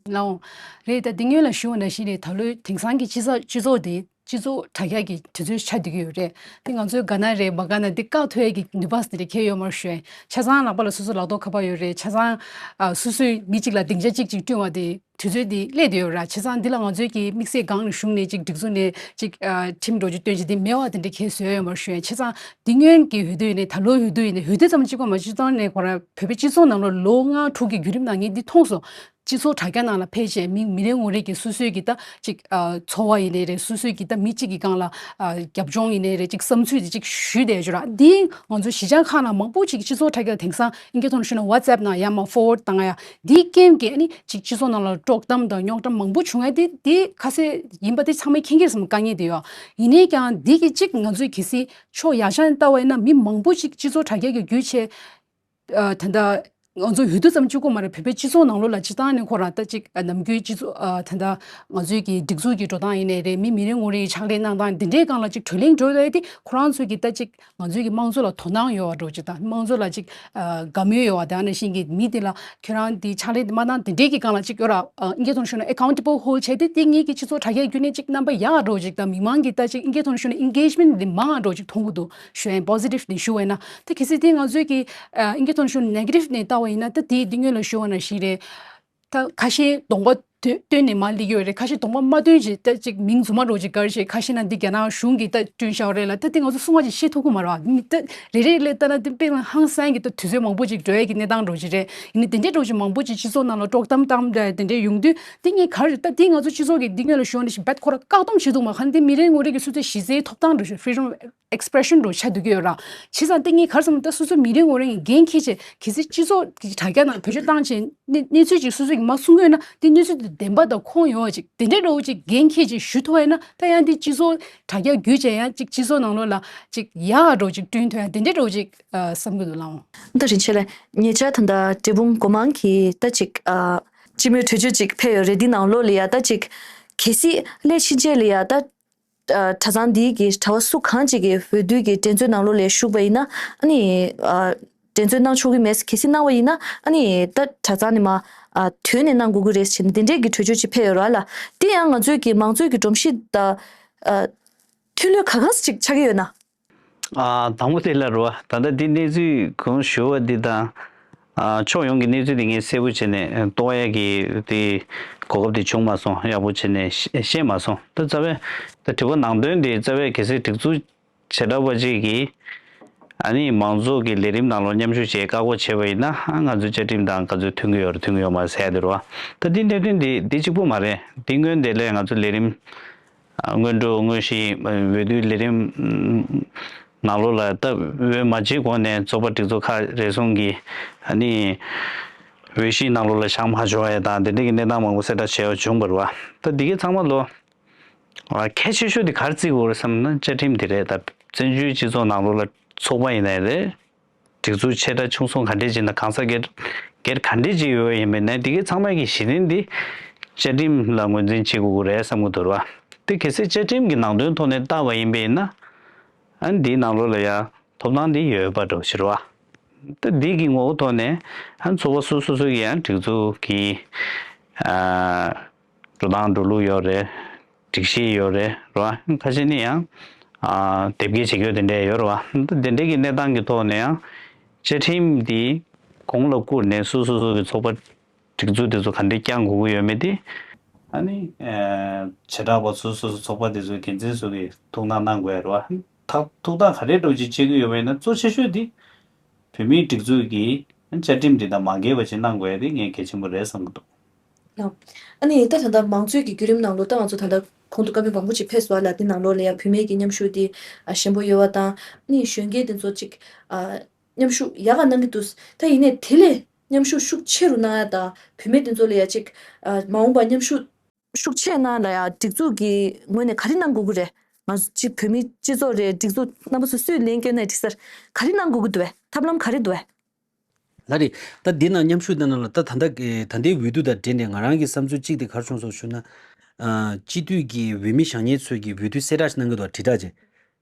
ལའོ། རེད། ད་འདི་སྔོན་ལ་ཞུ་བ་ནང་བཞིན་རེད། ད་ལོའི་དེང་སང་གི་སྤྱི་ཚོགས་སྤྱི་ཚོགས་དེ་སྤྱི་ཚོགས་དྲ་རྒྱ་གི་དུས་ཚོད་ཆགས་བསྡད་ཀྱི་ཡོད་རེད། དེ་ང་ཚོའི་དགའ་ན་རེད་མ་དགའ་ན་འདི་བཀག་ཐུབ་ཡས་ཀྱི་ནུས་པ་དེ་འདྲ་གང་ཡང་ཡོད་མ་རེད་ཞུ་ཡ་ཡིན། ཆ་ཚང་ལག་པ་ལ་སོ་སོ་ལག་ཐོགས་ཁ་པར་ཡོད་རེད། ཆ་ཚང་ཨ་སོ་སོའི་མི་གཅིག་ལ་སྡིངས་ཆ་གཅིག་ཅིག་བསྐྲུན་པ་དེ་དུས་ཚོད་དེ་སླེབས་བསྡད་ཡོད་ར། བྱས་ཙང་འདི་ལ་ང་ཚོས་ཀྱི་དམིགས་བསལ་སྒང་ནས་གཞུང་ནས་ཅིག་སྒྲིག་འཛུགས་ནས་ཅིག་ཨ་ཁྲིམས་འགྲོ་རྒྱུ་སྟོན་བྱེད་དེ་མེད་པ་དེ་འདྲ་གང་ཡང་བཟོས་ཡོད་མ་རེད་ཞུ་ཡ་ཡིན། བྱས་ཙང་འདི་སྔོན་གྱི་འོས་བསྡུ་ཡིན་ནའི་ད་ལོའི་འོས་བསྡུ་ཡིན་ནའི་འོས་བསྡུ་ཙམ་གཅིག་པོ་མ་གཏོགས་ནས་ཁོ་རང་བོད་པའི་སྤྱི་ཚོགས་ནང་ལོགས་ལོ་ལྔ་དྲུག་གི་བརྒྱུད་རིམ་ནང་ངས་འདི་མཐོང་སོང་། སྤྱི་ཚོགས་དྲ་རྒྱ་ནང་ལ་ཕལ་ཆེར་མི་མི་རེ་ངོ་རེ་གིས་སོ་སོའི་གི་ད་ཅིག་ཨ་ཚོར་བ་ཡིན་ནའི་རེད། སོ་སོའི་གི་ད་མི་གཅིག་གི་སྒང་ལ་ཨ་རྒྱབ་ལྗོངས་ཡིན་ནའི་རེད། ཅིག་བསམ་ཚུལ་དེ་ཅིག་ཞུས་བསྡད་ཡོད་ར། འདི་ང་ཚོ་གཞིས་ཆགས་ཁག་ནང་མང་པོ་ཅིག་སྤྱི་ཚོགས་དྲ་རྒྱ་དེང་སང་ཨིན་སྐད་ཐོག་ནས་ཞུས་ན་ཝ་ཙེབ་ནང་ཡར་མར་ཕོར་ཝརཌ་བཏང་ཡ། འདིའི་རྐྱེན་གྱིས་ཨ་ནི་ཅིག་སྤྱི་ཚོགས་ནང་ལ་དཀྲོག་གཏམ་དང་རྙོག་དྲ་མང་པོ་བྱུང་ཡ་དེ་དེ་ཁ་གསལ་ཡིན་པ་དེ་ཚང་མས་མཁྱེན་གྱི་རེད་བསམ། དཀའ་ངལ་དེ་ཡོད། ཡིན་ནའི་ཀྱང་འདི་གི་ཅིག་ང་ཚོས་གལ་སྲིད་ཕྱོགས་ཡག་ཤོས་ནས་ལྟ་བ་ཡིན་ན་མི་མང་པོ་ཅིག་སྤྱི་ཚོགས་དྲ་རྒྱ་གི་བརྒྱུད་བྱས། ཨ་ད་ལྟ་ང་ཚོ་འོས་བསྡུ་ཙམ་གཅིག་པོ་མ་རེད། བོད་པའི་སྤྱི་ཚོགས་ནང་ལོགས་ལ་སྤྱིར་བཏང་ནས་ཁོ་རང་ད་ཅིག་ཨ་ནམ་རྒྱུན་སྤྱི་ཚོགས་ཨ་ད་ལྟ་ང་ཚོའི་གི་སྒྲིག་འཛུགས་ཀྱི་འགྲོ་སྟངས་ཡིན་ནའི་རེད། མི་མི་རེ་ངོ་རེའི་ཕྱག་ལས་གནང་སྟངས་འདི་འདྲའི་སྒང་ལ་ཅིག་བགྲོ་གླེང་འགྲོ་ཡ་དེ་ཁོ་རང་ཚོའི་གི་ད་ཅིག་ང་ཚོའི་གི་དམངས་གཙོ་ལ་དོ་སྣང་ཡོད་པ་འདྲ་བོ་ཅིག་དང་། དམངས་གཙོ་ལ་ཅིག་ཨ་དགའ་མོས་ཡོད་པ་དེ་ནང་བཞིན་གི་མི་དེ་ལ་ཁྱོད་རང་འདི་ཕྱག་ལས་འདི་མ་གནང་དེ་འདྲའི་གི་སྒང་ལ་ཅིག་ཡོད་ར། ཨ་ཨིན་སྐད་ཐོག་ནས་ཞུས་ན་ཨེ་ཀའུན་ཊེ་བལ་ཧོལཌ་བྱས་ཏེ་དེ་ངེད་ཀྱི་སྤྱི་ཚོགས་དྲ་རྒྱའི་བརྒྱུད་ནས་ཅིག་རྣམ་པ་ཡག་འགྲོ་ཅིག་དང་མི་མང་གི་ད་ཅིག་ཨིན་སྐད་ཐོག་ནས་ཞུས་ན་ཨེན་གེཇ་མེན་ཊི་འདི་མང་འགྲོ་ཅིག་མཐོང་གི་འདུག་ཞུ་ཡ་ཡིན། པོ་སི་ཊིབ་ནས་ཞུ་བ་ཡིན་ན། ད་གལ་སྲིད་དེ་ང་ཚོའི་གི་ཨ་ཨིན་སྐད་ཐོག་ནས་ཞུ་ན་ནེ་གེ་ཊིབ་ནས་ལྟ་བ་ཡིན་ན། ད་དེ་འདི་སྔོན་ལ་ཞུ་བ་ནང་བཞིན་རེད། ད་ཁ་ཤས་གདོང་པ་སྟོན་སྟོན་ནས་མར་སླེབས་ཀྱི་ཡོད་རེད། ཁ་ཤས་གདོང་པ་མ་སྟོན་ཅིག་ད་ཅིག་མིང་རྫུན་མ་འདྲ་བོ་ཅིག་དགར་བྱས། ཁ་ཤས་ན་འདི་རྒྱ་ནག་གཞུང་གིས་ད་བསྐྲུན་བཞག་པ་རེད་ལ། ད་འདི་ང་ཚོ་སྲུང་བ་ཅིག་ཤེས་ཐུབ་ཀྱི་མ་རེད་བ། ད་རེ་རེ་ལ་ལྟ་ན་འདི་དཔེ་ཧང་སང་གི་ད་དུས་ཚོད་མང་པོ་ཅིག་འགྲོ་ཡ་གི་གནས་སྟངས་འདྲ་བོ་ཅིག་རེད། ཡིན་ནའི་དེ་འདྲའི་འདྲ་བོ་ཅིག་མང་པོ་ཅིག་སྤྱི་ཚོགས་ནང་ལ་དཀྲོག་གཏམ་བཏང་དེ་འདྲའི་ཡོང་དུས། འདི་ངས་ག་རེ་ད་འདི་ང་ཚོ་སྤྱི་ཚོགས་ཀྱི་འདི་སྔོན་ལ་ཞུ་བ་ནང་བཞིན་རྦད་ཁོ་ར་བཀག་སྡོམ་བྱེད་ཐུབ་མ། ག་ནི་འདི་མི་རེ་ངོ་རེ་གི་སོ་སོའི་གཞི་རྩའི་ཐོབ་ཐང་འདྲ་བོ་ཅིག་ཕི་རི་ཌམ་ཨོཕ་ཨེག་སི་པི་རེ་ཤན་འདྲ་བོ་ཆགས་སྡོད་ཀྱི་ཡོད་ར། བྱས་ཙང་དེ་ངས་ག་རེ་བསམ་ན། ད་སོ་སོ་མི་རེ་ངོ་རེ་ངས་འགན་འཁྱེར་བྱས། གལ་སྲིད་སྤྱི་ཚོགས་ཀྱི་དྲ་རྒྱ་ནང་བེད་སྤྱོད་བཏང་བྱས་གནས་གནས་ཚུལ་ཅིག་སོ་སོ་གིས་མ་གསུང་གི་ཡོད་ན། དེ་གནས་ཚུལ་དེ་བདེན་པ་དང་ཁུངས་ཡོད་པ་ཅིག་དེ་འདྲའི་འདྲ་བོ་ཅིག་འགན་འཁྱེར་བྱས་ཞུ་ཐུབ་པ་ཡིན་ན། ད་ཡང་དེ་སྤྱི་ཚོགས་དྲ་རྒྱ་བརྒྱུད་བྱས་ཡང་ཅིག་སྤྱི་ཚོགས་ནང་ལོགས་ལ་ཅིག་ཡག་འདྲ་བོ་ཅིག་བསྐྲུན་ཐུབ་ཡ་དེ་འདྲའི་འདྲ་བོ་ཅིག་ཨ་བསམ་གྱི་འདུག་ལགས། ད་རིན་ཆེན་ལགས། ཉེ་ཆར་ད་ལྟ་འབྲས་སྤུངས་སྒོ་མང་གི་ད་ཅིག་ཨ་སྤྱི་མོས་གྲོས་ཆོད་ཅིག་ཕེབས་ཡོད་རེད། འདི་ནང་ལོགས་ལ་ཡ་ད་ཅིག་གལ་སྲིད་སླད་ཕྱིན་ཆད་ལ་ཡ་ད་ཨ་གྲྭ་ཚང་འདིའི་གི་གྲྭ་པ་སུ་གང་ཅིག་གིས་འོས་བསྡུ་གི་འགྲན་རྩོད་ནང་ལོགས་ལ་ཞུགས་པ་ཡིན་ན། ཨ་ནི་ཨ་འགྲན་རྩོད་གནང་ཆོག་གི་མེད། གལ་སྲིད་གནང་བ་ཡིན་ན་ཨ་ནི་ད་གྲྭ་ཚང་ནས་མར་ཨ་ཐོན་ནས་གནང་དགོས་ཀྱི་རེད་ཟེར་ནས་དེ་འདྲས་ཀྱི་གྲོས་ཆོད་ཅིག་ཕེབས་ཡོད་རེད་ལགས། དེ་ཡང་ང་ཚོའི་གི་མང་གཙོའི་གི་སྒྲོམ་གཞི་དང་ཨ་མཐུན་ལུགས་ག་ག་ཙམ་ཅིག་ཆགས་ཀྱི་ཡོད་ན། ཨ་དང་པོ་དེ་ལ་རེད་བ། ད་ལྟ་འདི་གནས་ཚུལ་གོང་ཞུ་བ་འདི་དང་། ཨ་ཕྱོགས་ཡོངས་ཀྱི་གནས་ཚུལ་འདི་ངས་གསལ་པོ་བྱས་ནས་རྟོགས་ཡ་གི་དེ་གོ་སྐབས་དེ་བྱུང་མ་སོང་། ཡག་པོ་བྱས་ནས་ཤེས་ཤེས་མ་སོང་། ད་རྩ་བའི་ད་དྲི་བ་ནང་དོན་དེ་རྩ་བའི་གལ་སྲིད་སྒྲིག་འཛུགས་བྱེ་བྲག་པ་ཅིག་གིས་ཨ་ནི་མང་གཙོ་གི་ལས་རིམ་ནང་ལོགས་མཉམ་ཞུགས་བྱེད་བཀག་འགོག་བྱས་པ་ཡིན་ན། ཨ་ང་ཚོའི་བཅའ་ཁྲིམས་དང་ག་ཚོད་མཐུན་གྱི་ཡོད་རེད་མཐུན་གྱི་ཡོད་མ་རེད་ཟེར་ཡ་དེ་རེད་བ། ད་འདི་གནད་དོན་འདི་འདི་གཅིག་པུ་མ་རེད། འདི་སྔོན་དེ་ལས་ང་ཚོ་ལས་རིམ་སྔོན་འགྲོ་དངོས་གཞི་འོས་བསྡུའི་ལས་རིམ་ནང་ལོགས་ལ་ད་འོས་མ་བྱེད་གོང་ནས་ཚོགས་པ་སྒྲིག་འཛུགས་ཁག་རེ་ཟུང་གིས་ཨ་ནི་འོས་གཞིའི་ནང་ལོགས་ལ་བཞེངས་མ་ཆོག་ཡ་དང་དེ་འདྲ་གི་གནས་སྟངས་མང་པོ་གསལ་བསྒྲགས་བྱས་པ་བྱུང་བ་རེད་བ། ད་འདི་གའི་ཚང་མ་ལོ་གལ་ཆེ་ཤོས་དེ་ག་རེ་བརྩི་དགོས་རེད་བསམ་ན་བཅའ་ཁྲིམས་དེ་རེད། ད་བཙན་བྱོལ་སྤྱི་ཚོགས་ནང་ལོགས་ལ་ཚོགས་པ་ཡིན་ནའི་རེད། སྒྲིག་འཛུགས་ཆེ་ཕྲ་ཆུང་གསུམ་ག་འདྲས་ཅིག་དང་གང་ཟག་སྒེར་སྒེར་ག་འདྲས་ཅིག་ཡོད་ཡིན་པའི་ནས་འདི་གའི་ཚང་མ་གི་གཞི་རྟེན་འདི་བཅའ་ཁྲིམས་ལ་ངོས་འཛིན་བྱེད་དགོས་ཀྱི་རེད་བསམ་གྱི་འདུག་ར། དེ་གལ་སྲིད་བཅའ་ཁྲིམས་ཀྱི་ནང་དོན་ཐོག་ནས་བལྟ་བ་ཡིན་པས་ན། ཨ་འདིའི་ནང་ལོགས་ལ་ཡང་ཐོབ་ཐང་འདི་ཡོད་པ་འདྲ་ཞིག་རེད་བ། ད་འདི་གི་ངོ་བོ་ཐོག་ནས་ཨ་ཚོགས་པ་སོ་སོ་སོ་གི་ཡང་སྒྲིག་འཛུགས་ཀྱི་ཨ། འགྲོ་སྟངས་འགྲོ་ལུགས་ཡོད་རེད། སྒྲིག་གཞི་ཡོད་རེད་རེད་བ། ཁ་ཤས་ནི་ཡང་ཨ་དེབ་སྐྱེལ་བྱེད་རྒྱུ་དེ་འདྲས་ཡོད་རེད་བ། ད་དེ་འདྲས་ཀྱི་གནས་སྟངས་ཀྱི་ཐོག་ནས་ཡང་བཅའ་ཁྲིམས་འདི་གོང་ལ་བཀུར་ནས་སོ་སོ་སོ་གི་ཚོགས་པ་སྒྲིག་འཛུགས་དེ་ཚོ་ག་འདྲས་བསྐྱང་དགོས་ཀྱི་ཡོད་མེད་དེ། ཨ་ནི་ཨ་བྱེ་བྲག་པ་ཚོ་སོ་སོ་ཚོགས་པ་དེ་ཚོའི་འགན་འཛིན་ཚོ་གིས་ཐུགས་སྣང་གནང་དགོས་ཡ་རེད་བ། ཐག་ཐུགས་ཐག་ག་རེ་འདྲ་ཅིག་བཅད་ཀྱི་ཡོད་པ་ཡིན་ན་གཙོ་ཆེ་ཤོས་དེ་བོད་མིའི་སྒྲིག་འཛུགས་ཀྱི་བཅའ་ཁྲིམས་དེ་དང་མ་འགལ་བ་ཅིག་གནང་དགོས་ཡ་དེ་ངས་གལ་ཆེན་པོ་རེད་བསམ་གྱི་འདུག། ལགས། ཨ་ནི་ད་ད་ལྟ་མང་གཙོའི་གི་བརྒྱུད་རིམ་ནང་ལོགས་ད་ང་ཚོ་ད་ལྟ་གོང་དུ་བཀའ་མོལ་མང་པོ་ཅིག་ཕེབས་སོང་ལ། དེ་ནང་ལོགས་ལ་ཡང་བུད་མེད་ཀྱི་མཉམ་ཞུགས་དེ་ཨ་ཞན་པོ་ཡོད་པ་དང་། ཨ་ནི་གཞོན་སྐྱེས་དེ་ཚོ་ཅིག་ཨ་མཉམ་ཞུགས་ཡག་ག་གནང་གི་འདུག། ད་ཡིན་ནའི་དེ་ལས་མཉམ་ཞུགས་ཤུགས་ཆེ་རུ་གནང་ཡ་དང་། བུད་མེད་དེ་ཚོ་ལ་ཡང་ཅིག་ཨ་མ་འོངས་པ་མཉམ་ཞུགས་ཤུགས་ཆེ་གནང་ལ་ཡང་སྒྲིག་འཛུགས་ཀྱི་ངོས་ནས་ག་རེ་གནང་དགོས་ཀྱི་རེད། ང་ཚོ་ཅིག་བོད་མིའི་སྤྱི་ཚོགས་རེད། སྒྲིག་འཛུགས་རྣམ་པ་ཚོ་སུས་ལན་བསྐྱོན་ནའི་འགྲིག་ས་རེད། ག་རེ་གནང་དགོས་ཀྱི་འདུག་བས། ཐབས་ལམ་ག་རེ་འདུག་བས། ལགས་རེད། ད་འདི་ནང་མཉམ་ཞུགས་གནང་ན་ལ། ད་ད་ལྟ་གི་ད་ལྟའི་འོས་བསྡུ་དང་འབྲེལ་ནས་ང་རང་གི་བསམ་ཚུལ་གཅིག་དེ་ག་རེ་བྱུང་སོང་ཞུ་ན། ཨ་སྤྱི་འཐུས་ཀྱི་འོས་མི་བཞེངས་མཁན་ཚོས་ཀྱི་འོས་བསྡུ་གསལ་བསྒྲགས་ཤིག་གནང་གི་འདུག། དྲིལ་བསྒྲགས་བྱས།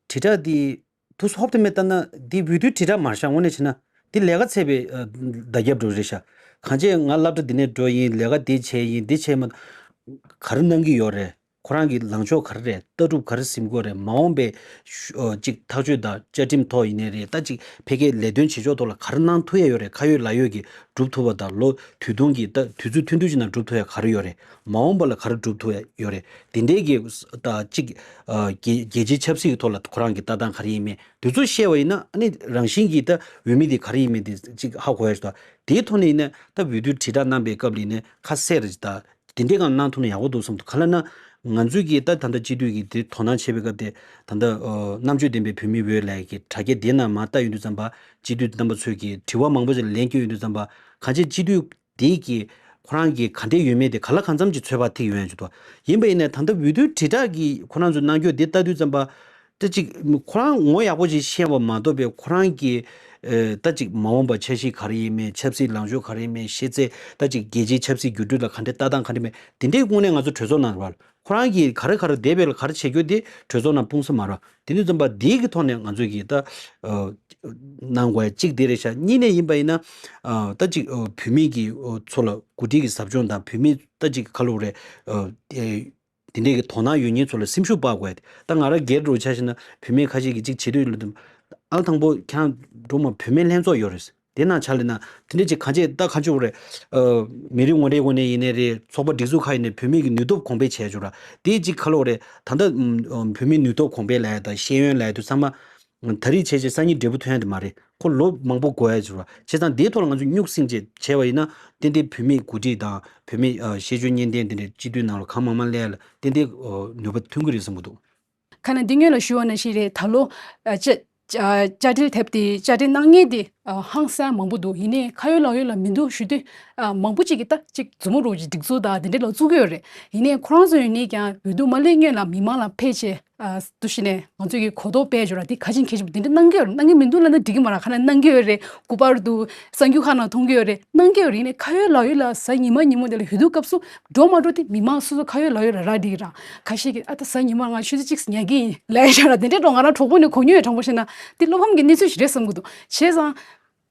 དྲིལ་བསྒྲགས་དེ་ དུས་ཧོབ་ཏེ་མེད་ལྟ་ན་འདི་འོས་བསྡུ་དྲིལ་བསྒྲགས་མར་བཞག་དངོས་གནས་བྱས་ན་འདི་ལས་ཀ་ཚད་པའི་ཨ་བརྡ་རྒྱབ་འགྲོ་རེད་ཤག་གང་བྱས་ང་སློབ་གྲྭ་འདི་ནས་འགྲོ་ཡིན། ལས་ཀ་འདི་བྱས་ཡིན། འདི་བྱས་མ་ག་རེ་གནང་གི་ཡོད་རེད། ཁོ་རང་གི་ལངས་ཕྱོགས་ག་རེ་རེད། ལྟ་གྲུབ་ག་རེ་འཛིན་གྱི་ཡོད་རེད། མ་འོངས་པའི་ཤུ་ཨ་ཅིག་ཐག་གཅོད་དང་བཅའ་ཁྲིམས་ཐོག་ཡིན་ནའི་རེད། ད་ཅིག་ཕ་གིའི་ལས་དོན་བྱེད་ཕྱོགས་ཐོག་ལ་ག་རེ་གནང་ཐུབ་ཡ་ཡོད་རེད། ཁ་ཡོད་ལག་ཡོད་ཀྱིས་སྒྲུབ་ཐུབ་པ་དང་། ལོ་དུས་ཐུང་གི་ད་དུས་ཚོད་ཐུང་ཐུང་ཅིག་ནང་སྒྲུབ་ཐུབ་ཡ་ག་རེ་ཡོད་རེད། མ་འོངས་པ་ལ་ག་རེ་སྒྲུབ་ཐུབ་ཡ་ཡོད་རེད། དེ་འདྲའི་གི་ད་ཅིག་ཨ་རྒྱལ་རྒྱལ་སྤྱིའི་ཆབ་སྲིད་ཀྱི་ཐོག་ལ་ཁོ་རང་གི་ལྟ་སྟངས་ག་རེ་ཡིན་མིན་དེ་ཚོ་བཤད་པ་ཡིན་ན། ཨ་ནི་རང་བཞིན་གྱིས་ད་འོས་མི་དེ་ག་རེ་ཡིན་མིན་དེ་ཅིག་ཧ་གོ་ཡ་ཞིག་དང་། དེའི་ཐོག་ནས་ཡིན་ན་ད་འོས་བསྡུ་དྲིལ་བསྒྲགས་གནང་པའི་སྐབས་ལ་ཡིན་ན་ཁ་གསལ་རེ་ཞིག་དང་། དེ་འདྲའི་སྒང་གནང་ཐུབ་ན་ཡག་པོ་འདུག་བསམ་འདུག་ག་རེ་ལབ་ན་ང་ཚོས་ཀྱིས་ད་ད་ལྟ་སྤྱི་འཐུས་ཀྱི་དེ་དོ་སྣང་བྱེད་པའི་སྐབས་དེ། ད་ལྟ་ཨ་རྣམ་དཔྱོད་ལྡན་པའི་བོད་མིའི་འོས་ལབ་ཀྱི་དྲ་རྒྱ་དེ་ནང་མར་ལྟ་ཡོང་དུས་ཙམ་པ། སྤྱི་འཐུས་རྣམ་པ་ཚོས་ཀྱིས་དྲི་བ་མང་པོ་ཞིག་ལན་བསྐྱོན་ཡོང་དུས་ཙམ་པ། གང་ཅི་སྤྱི་འཐུས་དེ་གིས་ཁོ་རང་གི་ག་འདྲས་ཡོད་མེད་དེ་ག་ལ་གང་འཚམ་ཅིག་ཚོད་དཔག་ཐིག་ཡོང་ཡ་ཅིག་འདུག་ཡིན་པ་ཡིན་ནའི་ད་ལྟ་འོས་བསྡུ་དྲིལ་བསྒྲགས་ཀྱིས་ཁོ་རང་ཚོས་གནང་རྒྱུ་དེ་ལྟ་དུས་ཙམ་པ། ད་ཅིག་ཁོ་རང་ངོ་ཡག་པོ་ཅིག་ཤེས་པ་མ་གཏོགས་པའི་ཁོ་རང་གི་ཨེ་ད་ཅིག་མ་འོངས་པ་འཆར་གཞི་ག་རེ་ཡིན་མིན། ཆབ་སྲིད་ལངས་ཕྱོགས་ག་རེ་ཡིན་མིན། ཤེས་ཚད་ད་ཅིག་རྒྱལ་སྤྱིའི་ཆབ་སྲིད་འགྱུར་འགྲོས་ལ་ག་འདྲའི་ལྟ་སྟངས་ག་འདྲ་མེད་དེ་འདྲའི་དངོས་གནས་ང་ཚོ་གྲོས་ཚོགས་ནང་རེད་བ། ཁོ་རང་གིས་ག་རེ་ག་རེ་འདས་པའི་ལ་ག་རེ་བྱེད་རྒྱུ་དེ་གྲོས་ཚོགས་ནང་སྤུངས་ས་མ་རེད་བ། དེ་དུས་ཙམ་པ་དེའི་གི་ཐོག་ནས་ང་ཚོས་ཀྱིས་ད་ཨ་གནང་དགོས་ཡ་གཅིག་དེ་རེད་ཤག་གཉིས་ནས་ཡིན་པ་ཡིན་ན་ཨ་ད་ཅིག་ཨ་བོད་མི་གི་ཨ་ཚོ་ལ་གོ་སྒྲིག་གི་ཟབ་སྦྱོང་དང་། བོད་མི་ད་ཅིག་ཁ་ལོ་རེད་ཨ་ཨེ་དེ་འདྲའི་གི་དོ་སྣང་ཡོད་མཁན་ཚོ་ལ་སེམས་ཤུགས་སྤར་དགོས་ཡ་དེ། ད་ང་རང་སྒེར་རུ་ཆ་བཞག་ན་བོད་མི་ཁ་ཤས་ཀྱིས་ཅིག་བྱེད་འདོད་ཡོད་ལ། ཨ་དང་པོ་ཁྱེད་རང་འགྲོ་མ་བོད་མི་ལྷན་ཚོགས་ཡོད་རེད། དེ་ནང་ཆ་ལས་ན་དེ་འདྲ་ཅིག་གང་བྱས་ད་གང་བྱུང་རེད། ཨ་མི་རེ་ངོ་རེ་ངོས་ནས་ཡིན་ནའི་རེད། ཚོགས་པ་སྒྲིག་འཛུགས་ཁག་ཡིན་ནའི་བོད་མི་གི་ནུས་སྟོབས་གོང་འཕེལ་བྱས་བྱུང་ར། དེ་ཅིག་ཁ་ལོ་རེད། ད་ལྟ་ཨམ་བོད་མིའི་ནུས་སྟོབས་གོང་འཕེལ་ལབ་ཡ་དང་ཤེས་ཡོན་ལབ་ཡ་དུ་ཚང་མ་ད་རེས་བྱས་བྱས་སང་ཉིན་འབྲས་བུ་ཐོན་ཡ་དེ་མ་རེད། ཁོ་ལོ་མང་པོ་འགོར་ཡ་བྱུང་ར། བྱས་ཙང་དེའི་ཐོག་ལ་ང་ཚོས་སྨྱུག་སྲིང་བྱས་བྱས་པ་ཡིན་ན་ཏན་ཏན་བོད་མིའི་འགོ་ཁྲིད་དང་བོད་མིའི་ཨ་ཤེས་འཇོན་གཉེན་ལྡན་དེ་འདྲའི་སྤྱི་འཐུས་ནང་ལ་གང་མང་མང་སླེབས་ཡ་ལ་ཏན་ཏན་ཨ་ནུས་པ་ཐོན་གྱི་རེད་བསམ་གྱི་འདུག་ཁ་ན་འདི་སྔོན་ལ་ཞུས་པ་ནང་བཞིན་རེད། ད་ལོ་ཨ་བཅའ་བཅའ་བཅའ་ཁྲིམས་ཐེབས་ཏེ་བཅའ་ཁྲིམས་གནང་མཁན་དེ་ཨ་ཧང་སང་མང་པོ་འདུག་ཡིན་ནའི་ཁ་ཡོད་ལག་ཡོད་ལ་མི་འདུག་ཞུ་དུས་ཨ་མང་པོ་ཅིག་གིས་ད་ཅིག་མཛུབ་མོ་རོགས་ཀྱི་སྒྲིག་འཛུགས་དང་དེ་འདྲའི་ལ་བཙུགས་ཀྱི་ཡོད་རེད། ཡིན་ནའི་ཁོ་རང་ཚོ་ཡིན་ནའི་ཀྱང་འོས་བསྡུ་མ་སླེབས་སྔོན་ལ་མི་མང་ལ་ཕེབས་བྱས་ཨ་དུ་ཞིག་ནས་ང་ཚོ་གི་གོ་རྟོགས་སྤེལ་འཇོག་ར་དེ་ག་ཅིན་གལ་ཆེན་པོ་དེ་འདྲ་གནང་གི་ཡོད་རེད། གནང་གི་མི་འདུག་ལབ་ན་འགྲིག་གི་མ་རེད། ཁ་ན་གནང་གི་ཡོད་རེད། སྐུ་པར་དུ་གསར་འགྱུར་ཁག་ནང་མཐོང་གི་ཡོད་རེད། གནང་གི་ཡོད་རེད། ཡིན་ནའི་ཁ་ཡོད་ལག་ཡོད་ལ་གཟའ་ཉི་མ་ཉིན་མོ་དེ་ལ་འོས་བསྡུ་སྐབས་སུ་འགྲོ་མ་འགྲོ་དེ་མི་མང་སོ་སོ་ཁ་ཡོད་ལག་ཡོད་ལ་རག་འགྲིག་ར། ཁ་ཤས་ཀྱིས་ཨ་ད་གཟའ་ཉི་མ་ང་ཆུ་ཚོད་གཅིག་ཉལ་གི་ཡིན་ལབ་ཡ་ཤག་ར། དེ་འདྲའི་འགྲོ་ང་རང་གྲོགས་པོ་ནས་གོ་མྱོང་ཡོད། དྲང་པོ་བཤད་ན་དེ་བློ་ཕམ་གྱི་གནས་ཚུལ་ཞིག་རེད་བསམ་གྱི་འདུག་བྱས་ཙང་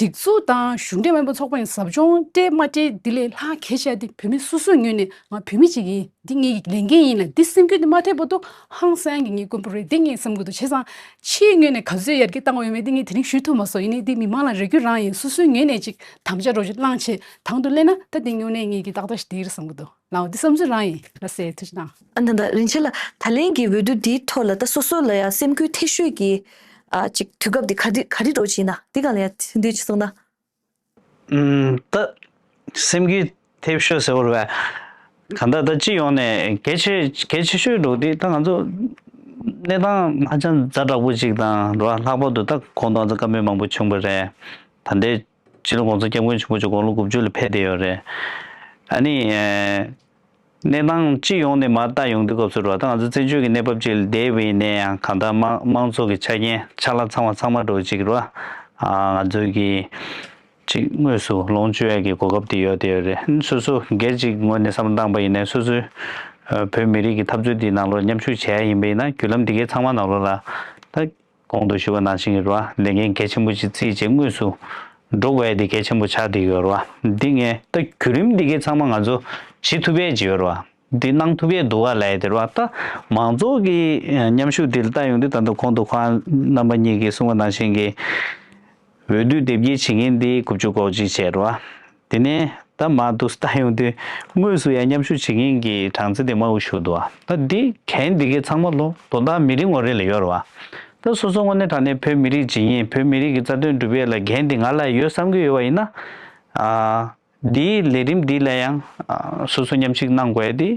སྒྲིག་འཛུགས་དང་གཞུང་འབྲེལ་མ་ཡིན་པ་ཚོགས་པ་ཡིན་ཟབ་སྦྱོང་སྤྲད་མ་སྤྲད་འདི་ལས་ལྷག་གལ་ཆེ་བ་དེ་བོད་མི་སོ་སོའི་ངོས་ནས་ང་བོད་མི་ཅིག་ཡིན། འདི་ངའི་ལས་འགན་ཡིན་ལ་འདི་སེམས་འགུལ་འདི་མ་ཐེབས་བར་དུ་ཧང་སང་གི་ངའི་དཀོན་པོ་རེད། འདི་ངས་བསམ་གྱི་འདུག་བྱས་ཙང་ཕྱིའི་ངོས་ནས་ག་ཚོད་ཡར་རྒྱས་བཏང་བ་ཡོད་མེད་འདི་ངས་དེ་རིང་ཞུ་ཐུབ་མ་སོང་། ཡིན་ནའི་འདི་མི་མང་ལ་རེ་སྐུལ་རང་ཡིན། སོ་སོའི་ངོས་ནས་ཅིག་དམ་བཅའ་རོགས་ཅིག་བླངས་བྱས་དང་དུ་སླེབས་ན་ད་འདི་དངོས་གནས་ངེད་ཀྱི་ཏག་ཏག་ཞིག་འདི་རེད་བསམ་གྱི་འདུག་ལའོ། འདི་བསམ་ཚུལ་རང་ཡིན་ལ་ཟེར། ཐུགས་རྗེ་གནང་། ཨ་ད་ད་རིན་ཆེན་ལགས། ད་ལན་གྱི་འོས་བསྡུ་འདིའི་ཐོག་ལ་ད་སོ་སོ་ལ་ཡང་སེམས་འགུལ་ཐེབས་ཤོས་ཀྱི་ཨ་ཅིག་དུས་སྐབས་འདི་ག་རེ་ག་རེ་འགྲོ་བཞིན་ན་འདི་ག་ལ་ཡང་ཐུགས་འདོད་ཅིག་གསུངས་ན། ཨུམ། ད་སེམས་འགུལ་ཐེབས་ཤོས་ཟེར་བ་རེད་པས། གང་ལྟར་ད་སྤྱི་ཡོངས་ནས་གལ་ཆེ་གལ་ཆེ་ཤོས་འགྲོ་འདི་ད་ང་ཚོ་གནས་སྟངས་ཧ་ཅང་ཛ་དྲག་པོ་ཅིག་དང་རེད་པ། ལྷག་པར་དུ་ད་གོང་དུ་ང་ཚོ་བཀའ་མོལ་མང་པོ་བྱུང་བ་རེད། ད་ལྟའི་སྤྱི་ནོར་༸གོང་ས་༸སྐྱབས་མགོན་ཆེན་པོ་མཆོག་དགུང་ལོ་དགུ་བཅུ་ལ་ཕེབས་བསྡད་ཡོད་རེད། ཨ་ནི་ཨེ་གནས་སྟངས་སྤྱི་ཡོངས་ནས་མར་ལྟ་ཡོང་དུས་སྐབས་སུ་རེད་པ། ད་ང་ཚོ་བཙན་བྱོལ་གྱི་གནས་བབ་ཅིག་ལ་བསྡད་པ་ཡིན་ན་ཡང་གང་ལྟར་དམངས་དམངས་གཙོ་གི་ཆ་རྐྱེན་ཆ་ལག་ཚང་མ་ཚང་མ་འགྲོ་གཅིག་རེད་པ། ཨ་ང་ཚོའི་གི་ཅིག་དངོས་སུ་ལོངས་སྤྱོད་ཡག་གི་གོ་སྐབས་དེ་ཡོད་དེ་ཡོད་རེད། སོ་སོ་སྒེར་གཅིག་ངོས་ནས་བསམ་བློ་བཏང་པ་ཡིན་ན་སོ་སོའི་ཨ་བོད་མི་རིགས་ཀྱི་འཐབ་རྩོད་འདིའི་ནང་ལོགས་མཉམ་ཞུགས་བྱས་ཡ་ཡིན་པ་ཡིན་ན་བརྒྱུད་ལམ་འདི་གའི་ཚང་མ་ནང་ལོགས་ལ་ད་གོང་དུ་ཞུས་པ་ནང་བཞིན་གྱི་རེད་པ། ལས་འགན་གལ་ཆེན་པོ་ཅིག་བརྩིས་བྱས་དངོས་སུ་འགྲོ་དགོས་ཡ་དེ་གལ་ཆེན་པོ་ཆགས་བསྡད་ཡོད་རེད་པ། འདི་ངས་ད་བརྒྱུད་རིམ་འདི་གའི་ཚང་མ་ང་ཚོ་བྱེད་ཐུབ་ཡ་ཅིག་ཡོད་རེད་པ། འདི་གནང་ཐུབ་ཡས་འདུག་ག་ལབ་ཡས་དེ་རེད་པ། ད་མང་ཚོགས་ཀྱི་མཉམ་ཞུགས་འདི་ལ་ལྟ་ཡོང་དུས་ད་ལྟ་གོང་དུ་ཁོང་རྣམ་པ་གཉིས་ཀྱིས་གསུངས་པ་ནང་བཞིན་གྱི་འོས་བསྡུ་དེབ་སྐྱེལ་བྱེད་མཁན་འདི་དགུ་བཅུ་གོ་གཅིག་བྱས་རེད་པ། དེ་ནས་ད་མར་འདུག་ལྟ་ཡོང་དུས་དངོས་སུ་ཡང་མཉམ་ཞུགས་བྱེད་མཁན་གྱི་གྲངས་ཚད་དེ་མང་པོ་ཞིག་འདུག་ག་ད་འདི་འགན་འདི་གའི་ཚང་མ་ལོ་དོན་དག་མི་རེ་ངོ་རེ་ལ་ཡོད་རེད་པ། ད་སོ་སོ་དངོས་གནས་དྲང་གནས་བོད་མི་རིགས་ཅིག་ཡིན། བོད་མི་རིགས་ཀྱི་རྩ་དོན་སྒྲུབ་ཡས་ལ་འགན་འདི་ང་ལ་ཡོད་བསམ་གྱི་ཡོད་པ་ཡིན་ན། ཨ། འདིའི་ལས་རིམ་འདི་ལ་ཡང་ཨ་སོ་སོ་མཉམ་ཞུགས་གནང་དགོས་ཡ་འདི་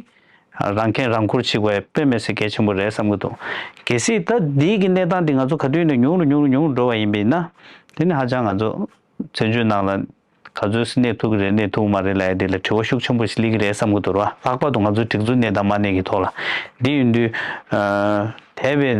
ཨ་རང་འགན་རང་འཁུར་བྱེད་དགོས་ཡ་དཔེ་མི་སྲིད་གལ་ཆེན་པོ་རེད་བསམ་གྱི་འདུག་གལ་སྲིད་ད་འདིའི་གི་གནས་སྟངས་འདི་ང་ཚོ་ག་དུས་ནས་ཉུང་རུ་ཉུང་རུ་ཉུང་རུ་འགྲོ་བ་ཡིན་པ་ཡིན་ན། དེ་ནི་ཧ་ཅང་ང་ཚོ་བཙན་བྱོལ་ནང་ལ་ག་ཚོད་གནས་ཐུབ་ཀྱི་རེད་གནས་ཐུབ་ཀྱི་མ་རེད་ལབ་ཡ་འདི་ལ་དྲི་བ་ཤུགས་ཆེན་པོ་ཞིག་སླེབས་ཀྱི་རེད་བསམ་གྱི་འདུག་ར། ལྷག་པར་དུ་ང་ཚོ་སྒྲིག་འཛུགས་གནས་དང་མ་གནས་ཀྱི་ཐོག་ལ། འདི་ཡིན་དུས་ཨ་འདས་པའི་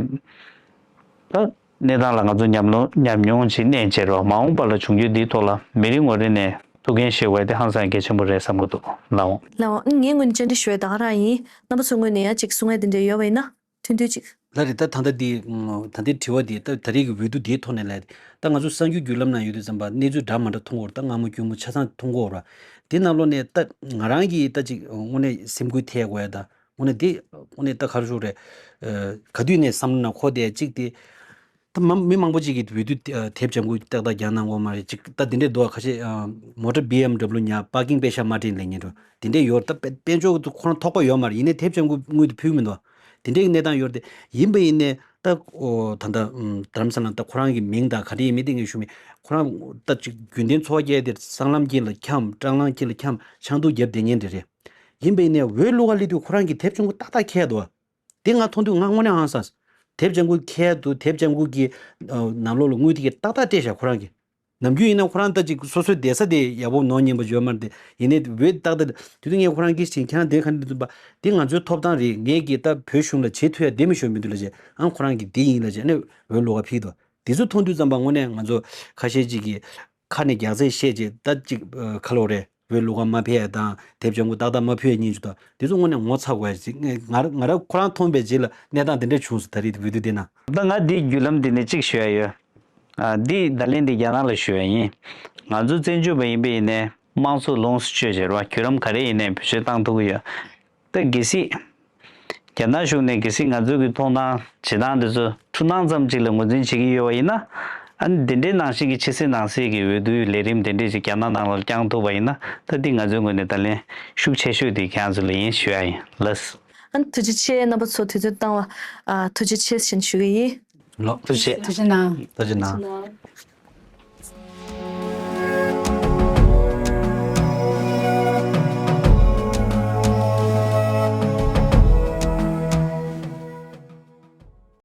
ད་གནས་སྟངས་ལ་ང་ཚོ་ཉམས་མྱོང་ཉམས་མྱོང་ཅིག་གནས་བྱས་རོགས། མ་འོངས་པ་ལ་བྱུང་རྒྱུ་འདིའི་ཐོག་ལ་མི་རེ་ངོ་རེ་ནས་ཐུགས་འགན་བཞེས་དགོས་དེ་ཧང་སང་གལ་ཆེན་པོ་རེད་བསམ་གྱི་འདུག་ལགས་འོང་། ལགས་འོང་། ངའི་ངོས་ནས་བཅར་འདྲི་ཞུ་ཡ་ད་ག་རང་ཡིན། རྣམ་པ་ཚོའི་ངོས་ནས་ཡང་ཅིག་གསུང་ཡ་དེ་འདྲ་ཡོད་པ་ཡིན་ན་ཐུང་ཐུང་ཅིག་ལགས་རེད། ད་ད་ལྟ་འདི་ད་ལྟའི་དྲི་བ་འདི་ད་ད་རེས་ཀྱི་འོས་བསྡུ་འདིའི་ཐོག་ནས་ལས། ད་ང་ཚོ་གསར་འགྱུར་བརྒྱུད་ལམ་ནང་ཡོད་དུས་ཙམ་པ་གནས་ཚུལ་འདྲ་མི་འདྲ་མཐོང་གི་ཡོད་རེད། ད་སྔ་མོ་སྐྱོ་མོ་ཆ་ཚང་མཐོང་གི་ཡོད་རེད། དེ་ནང་ལོགས་ནས་ད་ང་རང་གིས་ད་ཅིག་དངོས་གནས་སེམས་འགུལ་ཐེབས་དགོས་ཡ། ད་དངོས་གནས་འདི་དངོས་གནས་ད་ག་རེ་ཞུ་དགོས་རེད། ག་དུས་ནས་བསམ་བློ་ནང་འཁོར་བསྡད་ཅིག་དེ། ད་མ་མི་མང་པོ་ཅིག་གིས་འོས་བསྡུ་དེབ་ལྗང་ཁུ་ཏག་ཏག་རྒྱག་གནང་གི་མ་རེད། ཅིག་ད་དེ་འདྲས་འདུག་ཁ་ཤས་མོ་ཊ་བི་ཨེམ་ཌབ་ལུ་ཉར་པར་ཀིང་པེ་ཤག་མ་སྤྲད་ལབ་མཁན་འདྲ་དེ་འདྲས་ཡོད་རེད། ད་དཔལ་དཔལ་འབྱོར་དུ་ཁོ་རང་ཐོགས་པ་ཡོད་མ་རེད། ཡིན་ནའི་དེབ་ལྗང་ཁུ་དངུལ་དེ་ཕུལ་གི་མི་འདུག་དེ་འདྲས་ཀྱི་གནས་སྟངས་ཡོད་རེད། དེ་ཡིན་པ་ཡིན་ནའི་ད་ཨོ་ད་ད་ཨམ་རྡ་རམ་ས་ལ་ད་ཁོ་རང་གི་མིང་དང་ག་འདྲས་ཡིན་མིན་དེ་ངས་ཞུ་མེད། ཁོ་རང་ད་ཅིག་རྒྱུན་ལྡན་འཚོ་བ་སྐྱེལ་དེར་སྲང་ལམ་དཀྱིལ་ལ་འཁྱམ། སྲང་ལམ་དཀྱིལ་ལ་འཁྱམ་ཆང་འཐུང་རྒྱབ་བསྡད་མཁན་དེ་རེད། ཡིན་པ་ཡིན་ནའི་འོས་བླུག་ག་སླེབས་དུས་ཁོ་རང་གིས་དེབ་ལྗང་ཁུ་ཏག་ཏག་འཁྱེར་འདུག་དེ་ང་མཐོང་དུས་ང་དངོས་གནས་ཧང་སངས། དེབ་ལྗང་ཁུ་འཁྱེར་འདུག་དེབ་ལྗང་ཁུ་གི་ནང་ལོགས་ལ་དངུལ་དེ་གི་ཏག་ཏག་སྤྲད་བཞག་ཁོ་རང་གིས། ནམ་རྒྱུན་ཡིན་ན་ཁོ་རང་ད་ཅིག་སོ་སོའི་བསྡད་ས་དེ་ཡག་པོ་ནོར་ཉན་པ་ཡོད་མ་རེད། དེ་ཡིན་ནའི་འོས་ཏག་ཏག་དེ་དུས་ངས་ཁོ་རང་གིས་ཞིང་ཁྱེད་རང་དེ་ག་འདྲ་འདུག་པ། དེ་ང་ཚོའི་ཐོབ་ཐང་རེད། ངས་ཀྱིས་ད་བོད་གཞུང་ལ་བྱེད་ཐུབ་ཡ་དེ་མི་ཤོར་མི་འདུག་ལ་བྱས། ཨང་ཁོ་རང་གིས་དེ་ཡིན་ལ་བྱས་ནས་འོས་བླུག་ག་ཕུལ་འདུག་དེ་ཚོ་མཐོང་དུས་ཙམ་པ་དངོས་གནས་ང་ཚོ་ཁ་ཤས་ཅིག་གིས་ཁ་ནས་རྒྱག་ཚད་བཤད་བྱས། ད་ཅིག་ཁ་ལོ་རེད། འོས་བླུག་ག་མ་ཕེབས་ཡ་དང་དེབ་ལྗང་ཁུ་ཏག་ཏག་མ་ཕུལ་ཡ་གཉིས་ཆུ་དང་དེ་ཚོ་དངོས་གནས་ངོ་ཚ་དགོས་ཡ་ཅིག་ང་རང་ང་རང་ཁོ་རང་མཐོང་པའི་རྗེས་ལ་གནས་སྟངས་དེ་འདྲ་བྱུང་སོང་། ད་རེས་འོས་བསྡུ་དེ་ན། ད་ང་འདི་བརྒྱུད་ལམ་འདི་ནས་གཅིག་ཞུ་ཡ་ཡོད། ཨ་འདི་བརྡ་ལན་འདི་རྒྱ་ནག་ལ་ཞུ་ཡ་ཡིན། ང་ཚོ་བཙན་བྱོལ་བ་ཡིན་པ་ཡིན་ནའི་དམངས་གཙོ་ལོངས་སུ་སྤྱོད་བྱེད་ར་བརྒྱུད་ལམ་ག་རེ་ཡིན་ནའི་བེད་སྤྱོད་བཏང་ཐུབ་ཀྱི་ཡོད། ད་གལ་སྲིད་རྒྱ་ནག་གཞུང་ནས་གལ་སྲིད་ང་ཚོ་གི་མཐོང་སྟངས་བྱེད་སྟངས་དེ་ཚོ་འཁྲུལ་སྣང་ཙམ་ཅིག་ལ་ངོས་འཛིན་བྱེད་ཀྱི་ཡོད་པ་ཡིན་ན། ཨ་ནི་དེ་འདྲའི་ནང་བཞིན་གྱི་ཕྱི་གསལ་ནང་གསལ་གྱི་འོས་བསྡུའི་ལས་རིམ་དེ་འདྲས་ཅིག་རྒྱ་ནག་ནང་ལ་བསྐྱངས་ཐུབ་པ་ཡིན་ན། ད་འདི་ང་ཚོའི་ངོས་ནས་བརྡ་ལན་ཤུགས་ཆེ་ཤོས་དེ་ཁྱེད་རང་ཚོ་ལ་ཡིན་ཞུ་ཡ་ཡིན། ལགས། ཨ་ནི་ཐུགས་རྗེ་ཆེ། རྣམ་པ་ཚོ་དུས་ཚོད་བཏང་བ་ཨ་ཐུགས་རྗེ་ཆེ་ཞེས་ཞུ་གི་ཡིན། ལགས། ཐུགས་རྗེ་ཆེ། ཐུགས་རྗེ་གནང་། ཐུགས་རྗེ་གནང་།